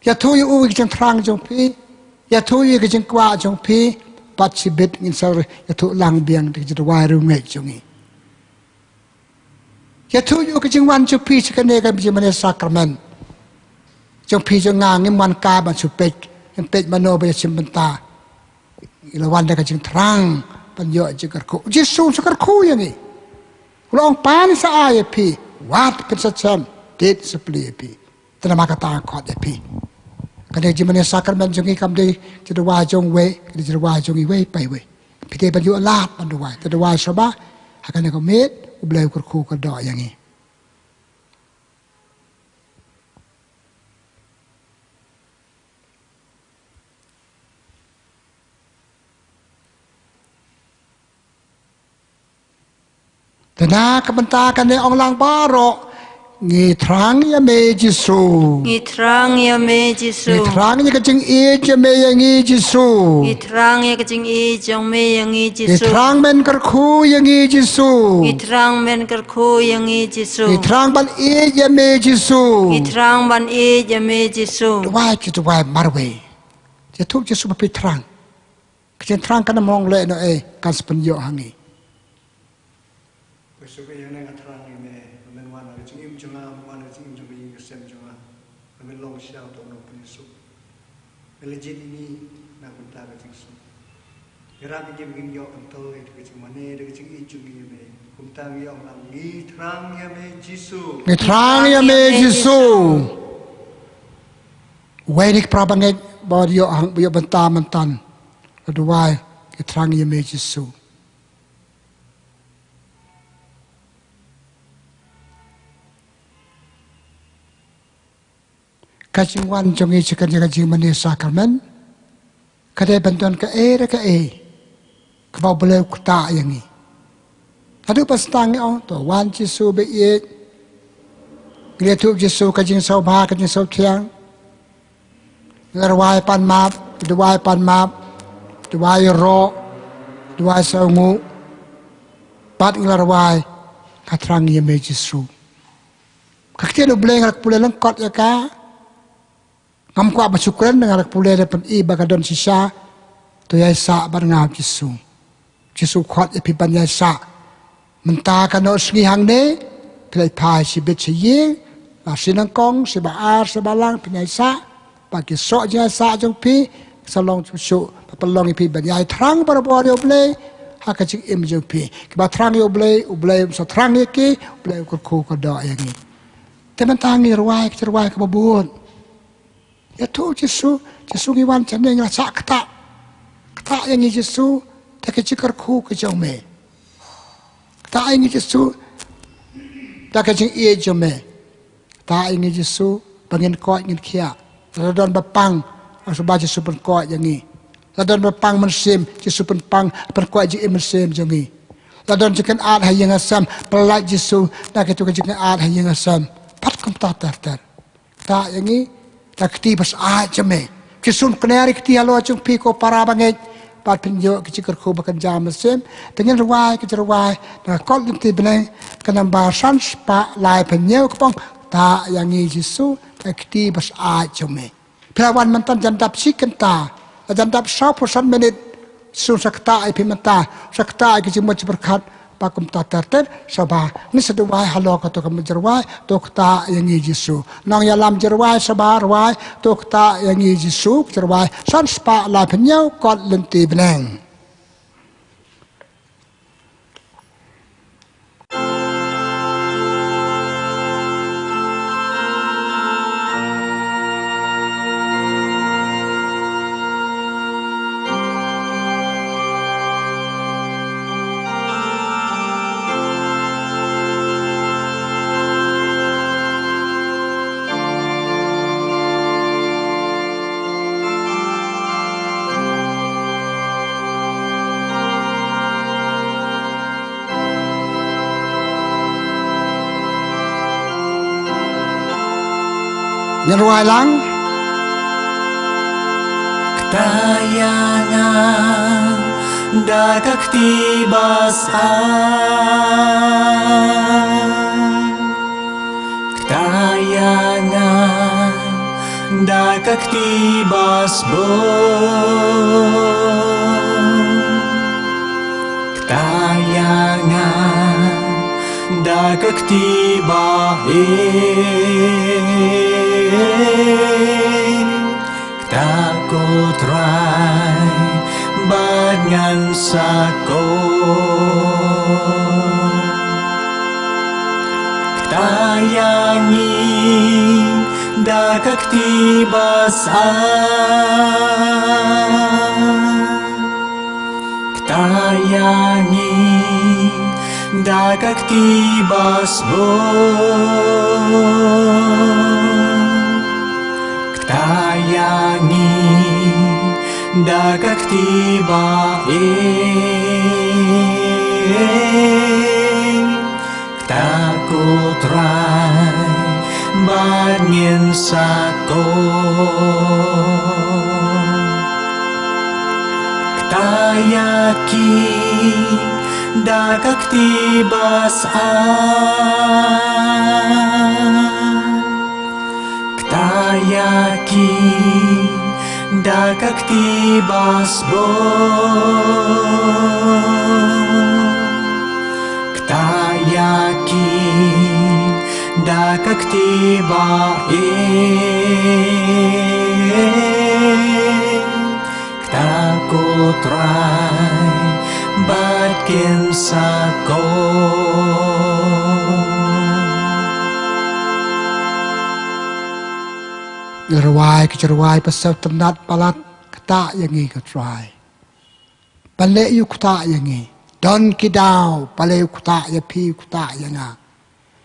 Ïathuh ïa u ïa ka jingthrang jong phi, ïathuh ïa ka jingkwah jong phi, bad shibit ngin sa ïathuh lang biang da ka jingduwai riewngeit jong ngi. Ïathuh ïa u ka jingwan jong phi sha kane ka jingmane sakramen jong phi jong nga, ngim wan kai ban shu peit, ngim peit mano ba ïashim bynta. Ngi la wan da ka jingthrang ban ïoh jingkyrkhu. U Jisu u sa kyrkhu ïa ngi. U la ong, pan sa ai ïa phi, wat phin sa shem, tied sa plie ïa phi. Te namar kata nga khot ïa phi. Kane ka jingmane sakramen jong ngi kam dei jingduwai jong uwei, ka dei jingduwai jong iwei pa iwei. Phi dei ban ïoh lad ban duwai. Te duwai sngewbha ha kane ka miet, U Blei u kyrkhu kyrdoh ïa ngi. Na ka bynta kane ong lang baroh, ngi thrang ïa me Jisu. Ngi thrang ïa me Jisu. Ngi thrang ïa ka jingïeit jong me ïa ngi Jisu. Ngi thrang ïa ka jingïeit jong me ïa ngi Jisu. Ngi thrang men kyrkhu ïa ngi Jisu. Ngi thrang men kyrkhu ïa ngi Jisu. Ngi thrang ban ïeit ïa me Jisu. Ngi thrang ban ïeit ïa me Jisu. Duwai ki duwai marwei. Ïathuh Jisu ba phi thrang. Ka jingthrang kan ym long lehnohei, kan sa pynïoh ha ngi. Phi shu ïa nga thrang ïa me, ba men wan ha ka jingim jong nga, men wan ha ka jingim jong ka ïing ka sem jong nga, ba men long sha uto u nongpynsuk. Me la jied ïa ngi na ka bynta ka jingsuk. Ïarap ïa ngi ba ngin ïoh pynto ïa ka jingmane da ka jingïeit jong ngi ïa me. Kumta ngi ong lang, ngi thrang ïa me Jisu. Ngi thrang ïa me Jisu. Wei na ki para bangeit ba ïoh hang, ba ïoh bynta mynta. Duwai, ngi thrang ïa me Jisu. Ka jingwan jong ngi sha kane ka jingmane sakramen ka dei ban don kaei re kaei kaba U Blei u ktah ïa ngi. Haduh ba sdang ngi ong, to wan Jisu ba ïeit. Ngi la ïathuh Jisu ka jingsngewbha, ka jingsngewthiang. Ngi la rwai pan map, duwai pan map, duwai ïaroh, duwai sngewnguh. Bad ngi la rwai, nga thrang ïa me Jisu. Ka ktien U Blei nga la pule lyngkot ïa ka. Ngam kwah ban shu kren, nga la pule da pyni ba ka don shisha. To ïaisah bad nga Jisu. Jisu khot ïa phi ban ïaisah. Mynta ka nongsngi hangne, phi leit phai shibit sha ïing, la shi nyngkong, shi ba ar, shi ba lang, phin ïaisah. Ba ki soh jingïaisah jong phi, sa long shuh shuh, ba pynlong ïa phi ban ïai thrang barabor ïa U Blei ha ka jingim jong phi. Kiba thrang ïa U Blei, U Blei um sa thrang ïa ki, U Blei u kyrkhu kyrdoh ïa ngi. Te mynta ngi rwai, ki rwai kaba bun. Ïathuh Jisu, Jisu ngi wan shane ngi la shah ktah. Ktah ïa ngi Jisu, da ka jingkyrkhu ka jong me. Ktah ïa ngi Jisu, da ka jingïeit jong me. Ktah ïa ngi Jisu, ba ngin koit ngin khiah. La don ba pang, shuwa Jisu pynkoit ïa ngi. La don ba pang mynsiem, Jisu pynpang, pynkoit jingim mynsiem jong ngi. La don jingkynad ha ïing ha sem, pyllait Jisu, da kito ka jingkynad ha ïing ha sem. Pat kumta ter ter. Ktah ïa ngi, da ka kti ba syaid jong me. Jisu un kner ïa ka kti halor jong phi ko para bangeit. Bad phin ïoh ka jingkyrkhu ba kynja mynsiem. Te ngin rwai ka jingrwai, na ka kot lynti bneng, ka nambar san spah laiphew hynñiew ka ong. Ktah ïa ngi Jisu, da ka kti ba syaid jong me. Phi la wan mynta jan dap shi kynta, la jan dap sawphew san minit. Jisu un sa ktah ïa phi mynta, un sa ktah ïa ka jingmut jingpyrkhat, ba kumta ter ter, sngewbha ngin sa duwai halor kato ka jingrwai, to ktah ïa ngi Jisu. Nongïalam jingrwai sngewbha rwai, to ktah ïa ngi Jisu, jingrwai san spah laiphew hynñiew, kot lynti bneng. Ngin rwai lang. Ktah ïa nga da ka kti ba syaid. Ktah ïa nga da ka kti ba sbun. Ktah ïa nga da ka kti ba ïeit. Ktah ko Trai bad ngan sa koit. Ktah ïa ngi da ka kti ba syaid. Ktah ïa ngi da ka kti ba sbun. Ktah ïa ngi da ka kti ba ïeit. Trai bad ngin sa koit. Ktah ïa ki da ka kti ba sah. Ktah ïa ki da ka kti ba sbun. Ktah ïa ki da ka kti ba ïeit. Ktah ko Trai bad kin sa koit. Rwai ki rwai pasal tynat palat. Ktah ïa ngi ko Trai. Balei u ktah ïa ngi? Don ki daw balei u ktah ïa phi, u ktah ïa nga.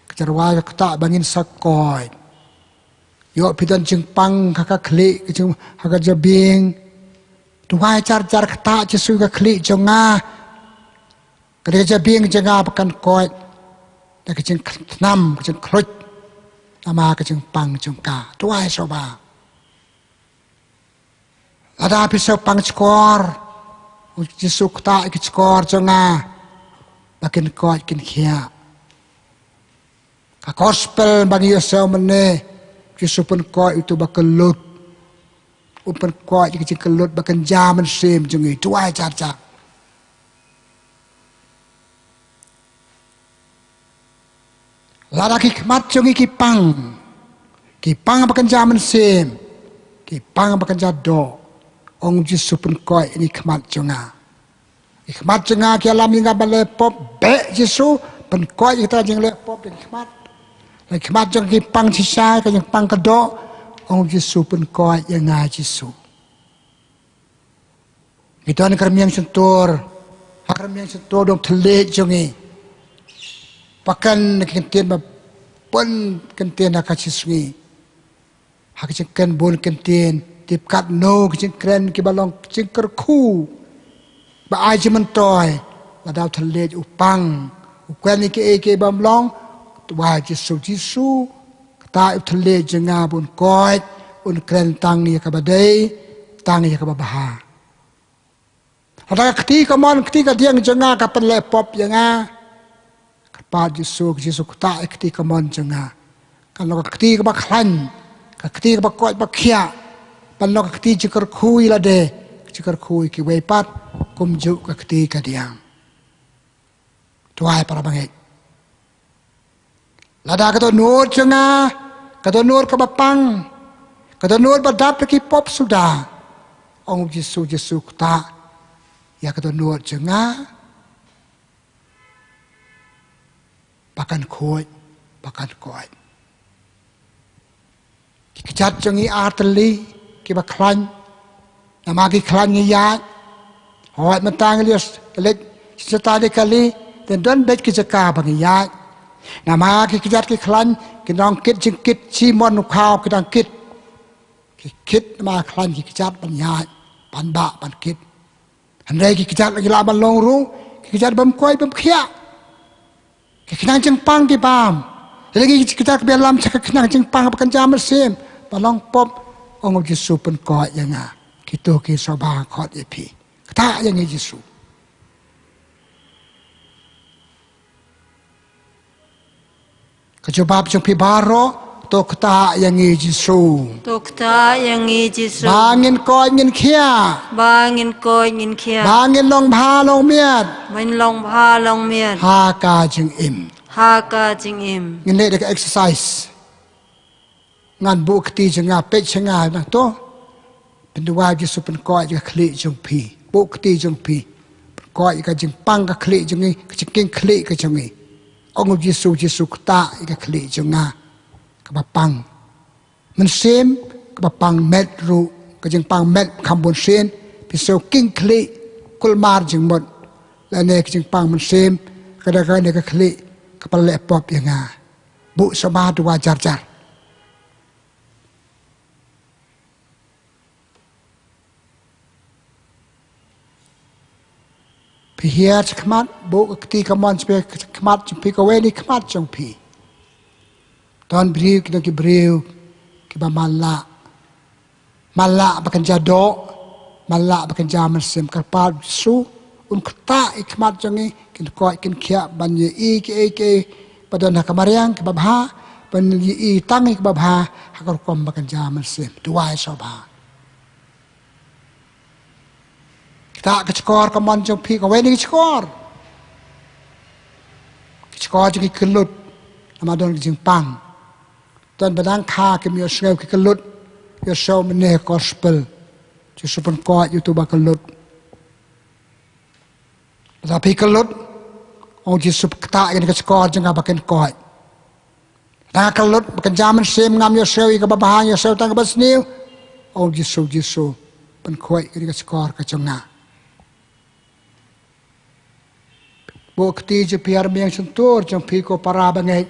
Ka jingduwai ka ktah ba ngin sa koit. Ïoh phi don jingpang ha ka khlieh, ka jing, ha ka jabieng. Duwai jar jar, ktah Jisu ka khlieh jong nga. Ka dei ka jabieng jong nga ba kan koit da ka jingthnam, ka jingkhluit namar ka jingpang jong ka. Duwai shuwa ba lada phi sngewpang shkor, u Jisu ktah ïa ki shkor jong nga ba kin koit kin khiah. Ka gospel ba ngi ïohsngew mynne, u Jisu u pynkoit ïa uto ba kyllut. U pynkoit ïa ki jingkyllut ba kynja mynsiem jong ngi. Duwai jar jar. Lada ki khmat jong ngi ki pang, ki pang ba kynja mynsiem, ki pang ba kynja doh, ong u Jisu pynkoit ïa ki khmat jong nga. Ki khmat jong nga ki ïalam ïa nga ban leh pop. Beh Jisu, pynkoit ïa kita jingleh pop da ki khmat. Ki khmat jong nga ki pang shisha, ka jingpang ka doh, ong u Jisu pynkoit ïa nga Jisu. Ngi don ha ka rmiang shyntur, ha ka rmiang shyntur dong thylliej jong ngi. Ba kren ki kyntien ba bun kyntien ha ka shi sngi. Ha ka jingkren bun kyntien, tip katno ki jingkren kiba long jingkyrkhu, ba ai jingmyntoi. Lada u thylliej u pang, u kren ïa kiei kiei bym long, duwai Jisu, Jisu, ktah ïa u thylliej jong nga ba un koit, un kren tang ïa kaba dei, tang ïa kaba bha. Lada ka kti kamon, kti kadiang jong nga ka pynleh pop ïa nga, kyrpad Jisu, Jisu ktah ïa ka kti kamon jong nga. Kan long ka kti kaba khlaiñ, ka kti kaba koit ba khiah. Ban long ka kti jingkyrkhu ïa lade, jingkyrkhu ïa kiwei pat, kumjuh ka kti kadiang. Duwai para bangeit. Lada ka dohnud jong nga ka dohnud kaba pang, ka dohnud ba dap da ki pop suda, ong u Jisu, Jisu ktah ïa ka dohnud jong nga ba kan khuid, ba kan koit. Ki kjat jong ngi ar tylli kiba khlaiñ. Namar ki khlaiñ ngi ïaid. Hooid, mynta ngi leit, leit sha tali kali, te don beit ki jaka ba ngi ïaid. Namar ki kjat ki khlaiñ ki nang kit jingkit, shi mon u khaw ki dang kit. Ki kit namar khlaiñ, ki kjat ban ïaid, ban bah, ban kit. Hynrei ki kjat la ki lah ban long ruh ki kjat bym koit bym khiah. Ki khnang jingpang ki bam. Lada ki kjat kiba ïalam sha ka khnang jingpang ba kynja mynsiem, ba long pop, ong u Jisu pynkoit ïa nga. Kito ki sngewbha khot ïa phi. Ktah ïa ngi Jisu. Ka jubab jong phi baroh, to ktah ïa ngi Jisu. To ktah ïa ngi Jisu. Ba ngin koit ngin khiah. Ba ngin koit ngin khiah. Ba ngin long bha long miat. Ba ngin long bha long miat. Ha ka jingim. Ha ka jingim. Ngin leh da ka exercise. Ngan buh kti jong nga, peit sha nga, nang to. Pynduwai Jisu pynkoit ïa ka khlieh jong phi. Buh kti jong phi. Pynkoit ïa ka jingpang ka khlieh jong ngi, ka jingkieng khlieh ka jong ngi. Ong u Jisu, Jisu ktah ïa ka khlieh jong nga kaba pang mynsiem, kaba pang met ruh, ka jingpang met kham bun sien, phi sngew kieng khlieh, kulmar jingmut. Lane ka jingpang mynsiem, ka da kane ka khlieh, ka pynleh pop ïa nga. Buh sngewbha duwai jar jar. Phi hiar shakhmat, buh ka kti kamon shakhmat jong phi, kawei na ki khmat jong phi. Don briew ki don ki briew kiba man lah, man lah ba kynja doh, man lah ba kynja mynsiem. Kyrpad Jisu un ktah ïa ki khmat jong ngi, kin koit kin khiah ban ïohi kiei kiei ba don ha ka mariang kiba bha, ban ïohi tang ïa kiba bha ha ka rukom ba kynja mynsiem. Duwai sngewbha. Ktah ka shkor ka mon jong phi, kawei na ki shkor, ki shkor jong ki kyllut, namar don ki jingpang. Don ba dang kha kim ïohsngew ki kyllut, ïohsngew mynne gospel. Jisu pynkoit ïa uto uba kyllut. Lada phi kyllut, ong Jisu, ktah ïa kane ka shkor jong nga ba kin koit. Lada nga kyllut, ba kynja mynsiem, ngam ïohsngew ïa kaba bha, ïohsngew tang kaba sniew, ong Jisu, Jisu, pynkhuid ïa kane ka shkor ka jong nga. Buh kti jong phi ha rmiang shyntur jong phi, ko para bangeit.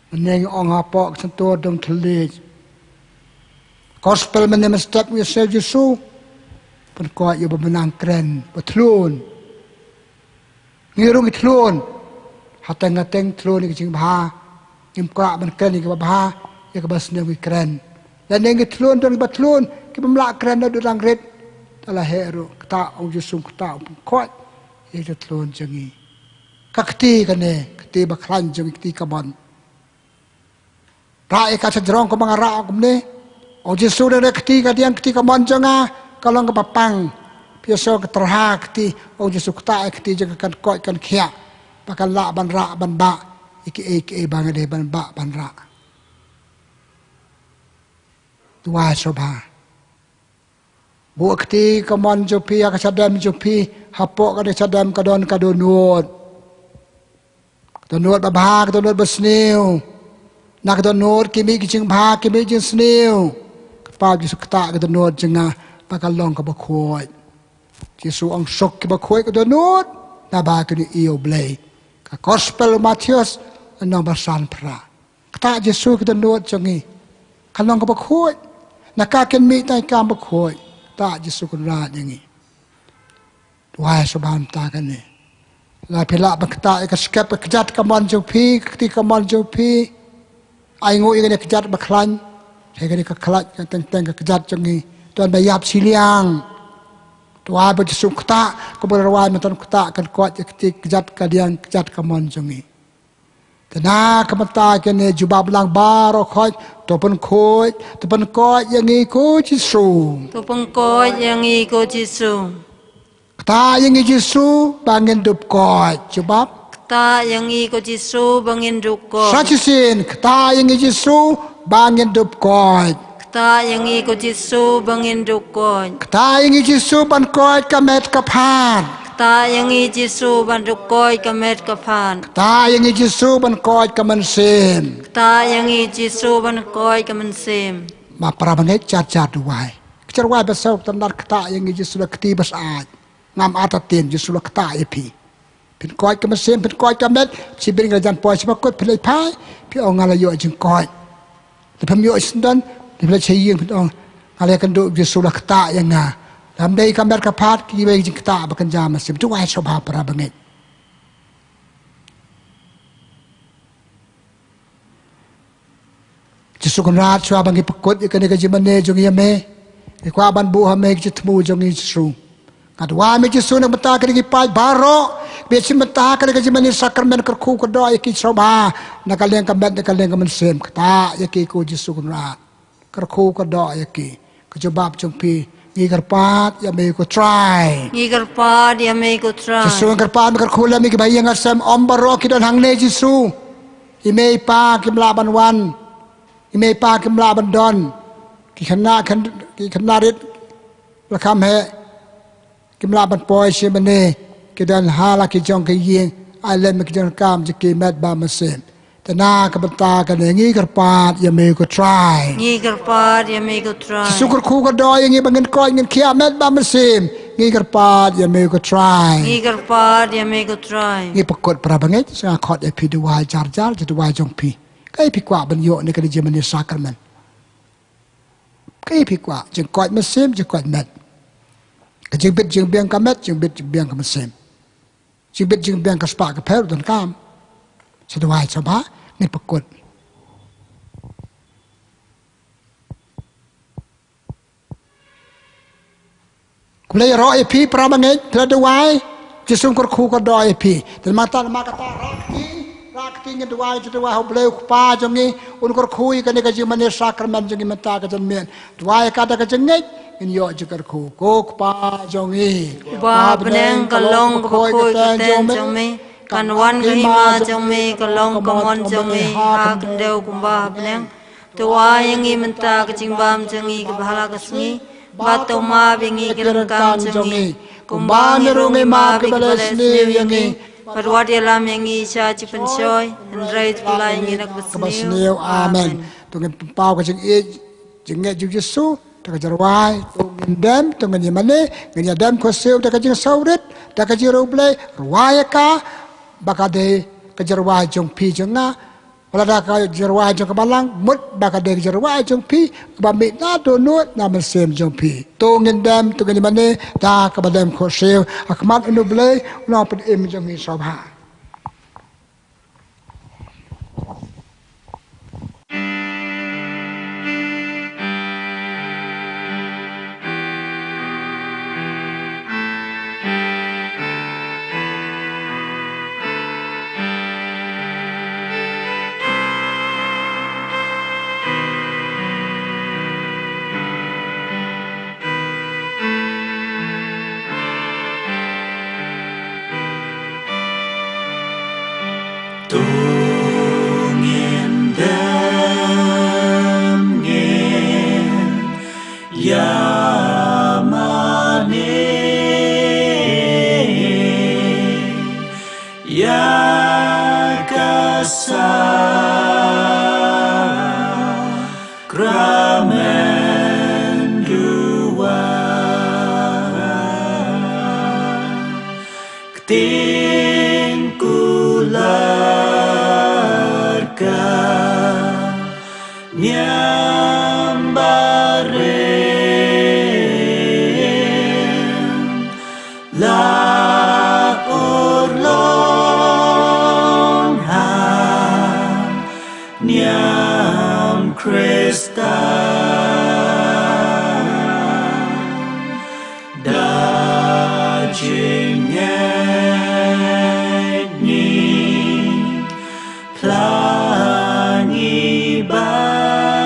Mynne ngi ong hapoh ka shyntur dong thylliej. Gospel mynne mynstep ngi ïohsngew Jisu, pynkhuid ïa uba mynta kren, ba thlun. Ngi ruh ngi thlun. Hateng hateng thlun ïa ki jingbha. Ngim kwah ban kren ïa kiba bha, ïa kiba sniew ngi kren. Lane ngi thlun, don kiba thlun, kiba ym lah kren, naduh dang rit. Te la heh ruh, ktah, ong Jisu, ktah, pynkhuid ïa ki thlun jong ngi. Ka kti kane, kti ba khlaiñ jong ngi, kti ka mon. Rah ïa ka sha jrong kumba nga rah kumne. Ong Jisu, da ka kti kadiang, kti ka mon jong nga ka long kaba pang. Phi ïohsngew ka tyrha kti, ong Jisu, ktah ïa ka kti jong nga, kan koit kan khiah, ba kan lah ban rah ban bah ïa kiei kiei ba nga dei ban bah ban rah. Duwai sngewbha. Buh kti ka mon jong phi ha ka shadem jong phi, hapoh kane ka shadem ka don ka dohnud. Ka dohnud ba bha, ka dohnud ba sniew. Na ka dohnud ki mih ki jingbha, ki mih jingsniew. Kyrpad Jisu, ktah ka dohnud jong nga ba kan long kaba khuid. Jisu ong, suk kiba khuid ka dohnud, naba kin ïohi ïa U Blei. Ka gospel u Mathaios, lynnong ba sanphra. Ktah Jisu ka dohnud jong ngi, kan long kaba khuid. Na ka kin mih tang ïa ka kaba khuid. Ktah Jisu Kynrad ïa ngi. Duwai sngewbha mynta kane. Lada phi lah ban ktah ïa ka skep ka kjat ka mon jong phi, ka kti ka mon jong phi. Ai nguh ïa kane ka kjat ba khlaiñ. Hei kane ka khlaiñ, ka teng teng ka kjat jong ngi. Don ba ïap shiliang. Duwai ba Jisu ktah, kumba u la duwai mynta, ktah, kan koit ïa ka kti, ka kjat kadiang, ka kjat ka mon jong ngi. Te na ka bynta kine jubab lang baroh khoit, to pynkhuid, to pynkhuid ïa ngi ko Jisu. To pynkhuid ïa ngi ko Jisu. Ktah ïa ngi Jisu ba ngin dup koit. Jubab. Ktah ïa ngi ko Jisu ba ngin dup koit. Sa shisien, ktah ïa ngi Jisu ba ngin dup koit. Ktah ïa ngi ko Jisu ba ngin dup koit. Ktah ïa ngi Jisu ban koit ka met ka phad. Ktah ïa ngi Jisu ban dup koit ka met ka phad. Ktah ïa ngi Jisu ban koit ka mynsiem. Ktah ïa ngi Jisu ban koit ka mynsiem. Ma para bangeit, jar jar duwai. Ka jar duwai ba sngewtynnat, ktah ïa ngi Jisu, la kti ba syaid. Ngam artatien, Jisu la ktah ïa phi. Phin koit ka mynsiem, phin koit ka met, shibit nga la jan poi sha bakut, phi leit phai, phi ong nga la ïoh jingkoit. Lada phim ïoh shisyndon, lada phi leit sha ïing, phin ong nga la ïakynduh, Jisu la ktah ïa nga. Lada ym dei ka met ka phad, kiwei ki jingktah ba kynja mynsiem. Duwai sngewbha para bangeit. Jisu Kynrad, shuwa ba ngi pynkut ïa kane ka jingmane jong ngi ïa me, ngi kwah ban buh ha me ki jingthmu jong ngi Jisu. Nga duwai me Jisu na ka bynta kine ki paid baroh kiba ïashim bynta ha kane ka jingmane sakramen, kyrkhu kyrdoh ïa ki sngewbha na ka liang ka met, na ka liang ka mynsiem. Ktah ïa ki ko Jisu Kynrad. Kyrkhu kyrdoh ïa ki. Ka jubab jong phi, ngi kyrpad ïa me ko Trai. Ngi kyrpad ïa me ko Trai. Jisu, ngi kyrpad me kyrkhu lem ïa kiba ïeng ha sem ym baroh ki don hangne Jisu. I mei i pa kim lah ban wan. I mei i pa kim lah ban don. Ki khynnah, ki khynnah rit la kham heh. Kim lah ban poi shane bane, ki don ha la ki jong ki ïing, ai lem ki jong kam jong ki met bad mynsiem. Te na ka bynta kane ngi kyrpad ïa me ko Trai. Ngi kyrpad ïa me ko Trai. Jisu, kyrkhu kyrdoh ïa ngi ba ngin koit ngin khiah met bad mynsiem. Ngi kyrpad ïa me ko Trai. Ngi kyrpad ïa me ko Trai. Ngi pynkut para bangeit, sa nga khot ïa phi, duwai jar jar, jar duwai jong phi. Kaei phi kwah ban ïoh na kane ka jingmane sakramen? Kaei phi kwah, jingkoit mynsiem, jingkoit met? Ka jingbit jingbiang ka met, jingbit jingbiang ka mynsiem. Jingbit jingbiang ka spah ka pher, donkam. Sa duwai sngewbha, Ngi pynkut. Khublei ïaroh ïa phi para bangeit, phi la duwai, Jisu un kyrkhu kyrdoh ïa phi. Te mynta namar kata, rah kti, rah kti, ngin duwai, ngin duwai ha U Blei U Kpa jong ngi, un kyrkhu ïa kane ka jingmane sakramen jong ngi mynta ka janmiet. Duwai ïa ka da ka jingngeit, ngin ïoh jingkyrkhu. Ko Kpa jong ngi. Uba ha bneng, ka long kaba khuid ka kyrteng jong me, kan wan ka hima jong me, ka long ka mon jong me ha ka khyndew kumba ha bneng. To ai ïa ngi mynta ka jingbam jong ngi kaba ha la ka sngi, bad to map ïa ngi ki ryngkang jong ngi, kumba ngi ruh ngi map ïa kiba leh sniew ïa ngi. Bad wat ïalam ïa ngi sha jingpynshoi, hynrei to pyllait ïa ngi na kaba sniew. Amen. To ngin pynpaw ka jingïeit, jingngeit jong U Jisu da ka jingrwai. To ngin dem, to ngin ïamane, ngin ïadem khublei da ka jingsngewrit, da ka jingriewblei. Rwai ïa ka ba ka dei ka jingrwai jong phi jong nga, wat la da ka jingrwai jong ka Balang, mut ba ka dei ka jingrwai jong phi, kaba mih na dohnud na mynsiem jong phi. To ngin dem, to ngin ïamane da kaba dem khublei ha khmat U Blei, U Nongpynim jong ngi sngewbha. To ngin dem, ngin ïamane ïa ka sakramen duwai. Ktien kular ka niam barim, la urlong ha niam Khristan. Da jingngeit ngi phla ngi ban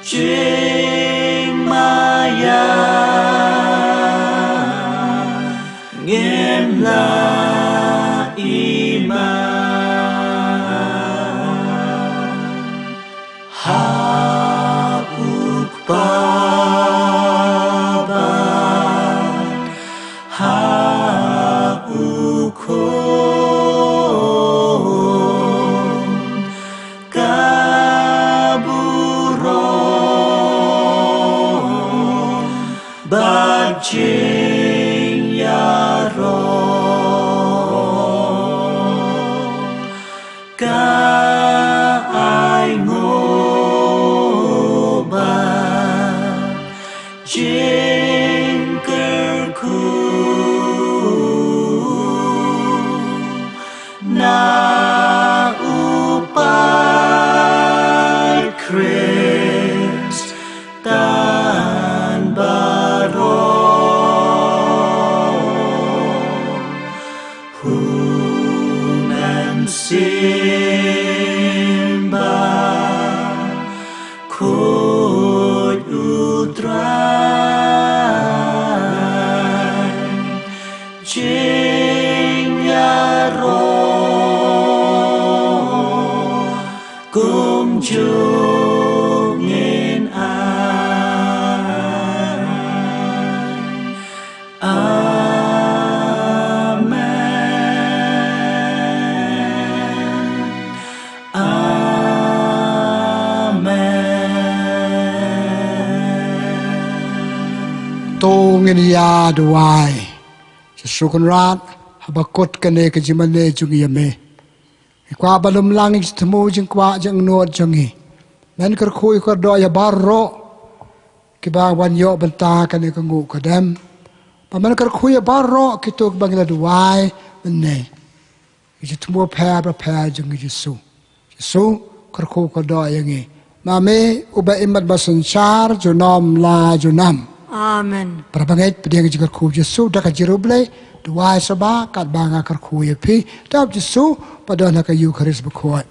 jingmaïa, ngim lah iman. Ha U Kpa bad ha U Khun ka burom bad jingïaroh. Ka ai nguh bad jingkyrkhu na U Paid Khrist tan baroh. U Mynsiem Bakhuid U Trai, jingïaroh kumjuh ngin ai. Amen. Amen. To ngin ïa duwai. Jisu Kynrad, haba kut kane ka jingmane jong ngi ïa me, ngi kwah ban ym lang ïa ki jingthmu jingkwah jingangnud jong ngi. Men kyrkhu kyrdoh ïa baroh kiba wan ïoh bynta kane ka nguh ka dem. Ba men kyrkhu ïa baroh kito kiba ngi la duwai mynne. Ki jingthmu pher bapher jong ngi Jisu. Jisu, kyrkhu kyrdoh ïa ngi. Ma me uba im bad ba synshar junom la junom. Amen. Para bangeit, pdiang jingkyrkhu Jisu da ka jingkyrkhu Blei, duwai sngewbha katba nga kyrkhu ïa phi. Dap Jisu ba don ha ka Eukharist bakhuid.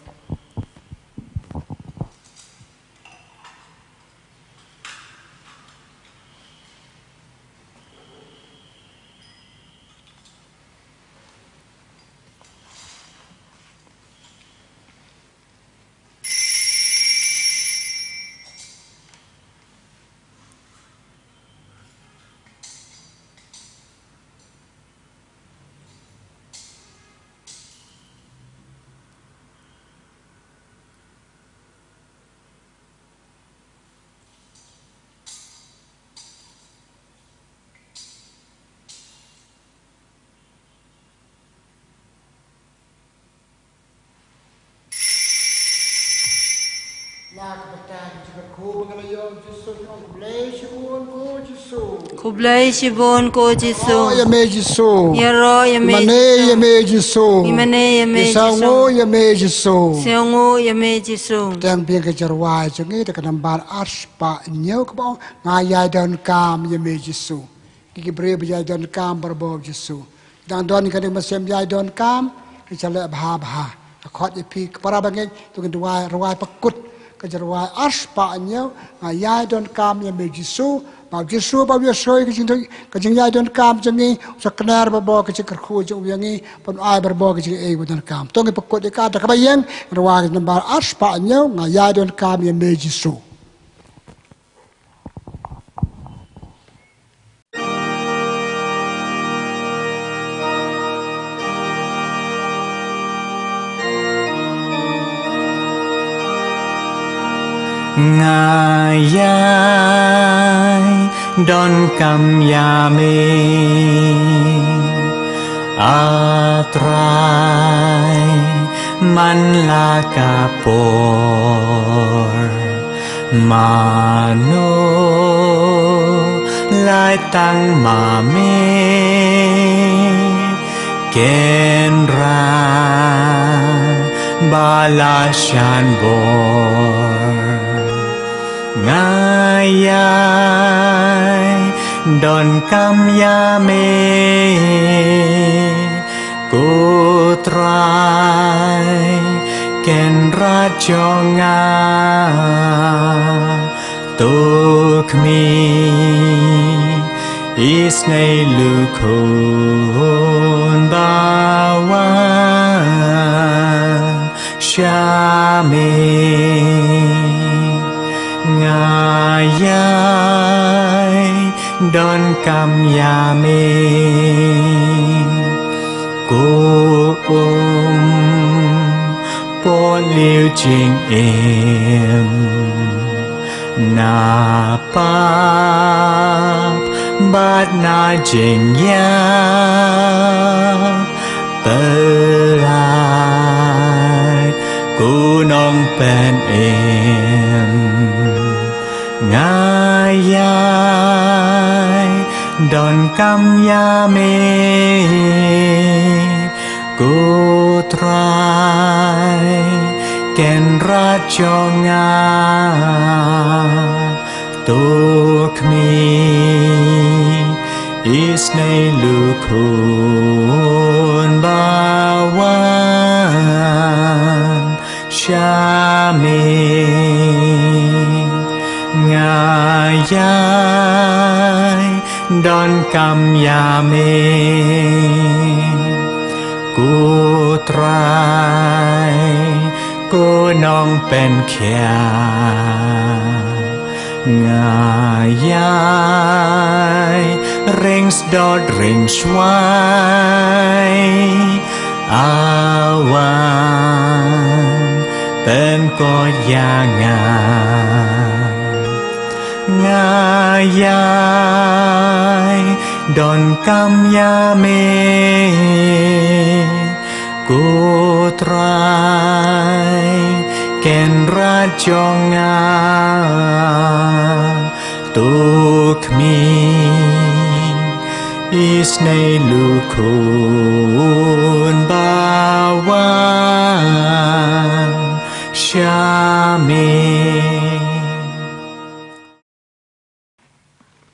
Na ka bynta ka jingkyrkhu ba nga la ïoh Jisu, khublei shibun ko Jisu. Khublei shibun ko Jisu. Ïaroh ïa me Jisu. Ïaroh ïa me Jisu. Ïa me Jisu. Ïa me Jisu. Ïa me Jisu. Tang biang ka jingrwai jong ngi da ka nambar arspah hynñiew kaba ong nga ïai donkam ïa me Jisu. Ki ki briew ba ïai donkam barabor Jisu. Dang don kane ka mynsiem ïai donkam, ka jia leh bha bha. Ka khot ïa phi ki para bangeit, to ngin rwai, rwai pakut. Ka jingrwai arspah hynñiew, nga ïai donkam ïa me Jisu. Ba Jisu ba ïohsngew ka jing, ka jingïai donkam jong ngi, u sa kner barabor ka jingkyrkhu jong u ïa ngi, ban ai barabor ka jingïeit ba donkam. To ngin pakut ïa ka da kaba ïeng, rwai ka nambar arspah hynñiew, nga ïai donkam ïa me Jisu. Nga ïai donkam ïa me, A Trai, man la ka por. Mano lai tang ma me, Kynrad ba la shan bor. Nga ïai donkam ïa me, ko Trai, Kynrad jong nga. To khmih, isynei lukhun ba wan sha me. Nga ïai donkam ïa me, ko um pohliew jingim. Na pap bad na jingïap, pynlait ko Nongpynim. Nga ïai donkam ïa me, ko Trai, Kynrad jong nga. To khmih, isynei lukhun ba wan sha me. Nga ïai donkam ïa me, ko Trai, ko Nongpynkhiah. Nga ïai ring sdot ring shwai, A wan pynkhiah ïa nga. Nga ïai donkam ïa me, ko Trai, Kynrad jong nga. To khmih, Isynei lukhun ba wan sha me.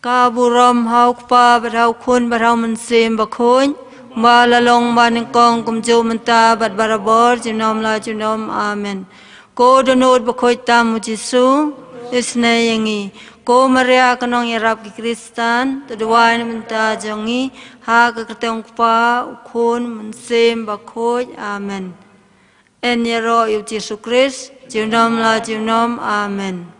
Ka burom ha u Kpa bad ha u Khun bad ha u Mynsiem Bakhuid, ba la long ba nyngkong kumjuh mynta bad barabor junom la junom. Amen. Ko dohnud bakhuid tam u Jisu, isynei ïa ngi. Ko Maria ka nongïarap ki Khristan, to duwai na ka bynta jong ngi, ha ka kyrteng u Kpa, u Khun, Mynsiem Bakhuid. Amen. Yn ïaroh ïa u Jisu Khrist junom la junom. Amen.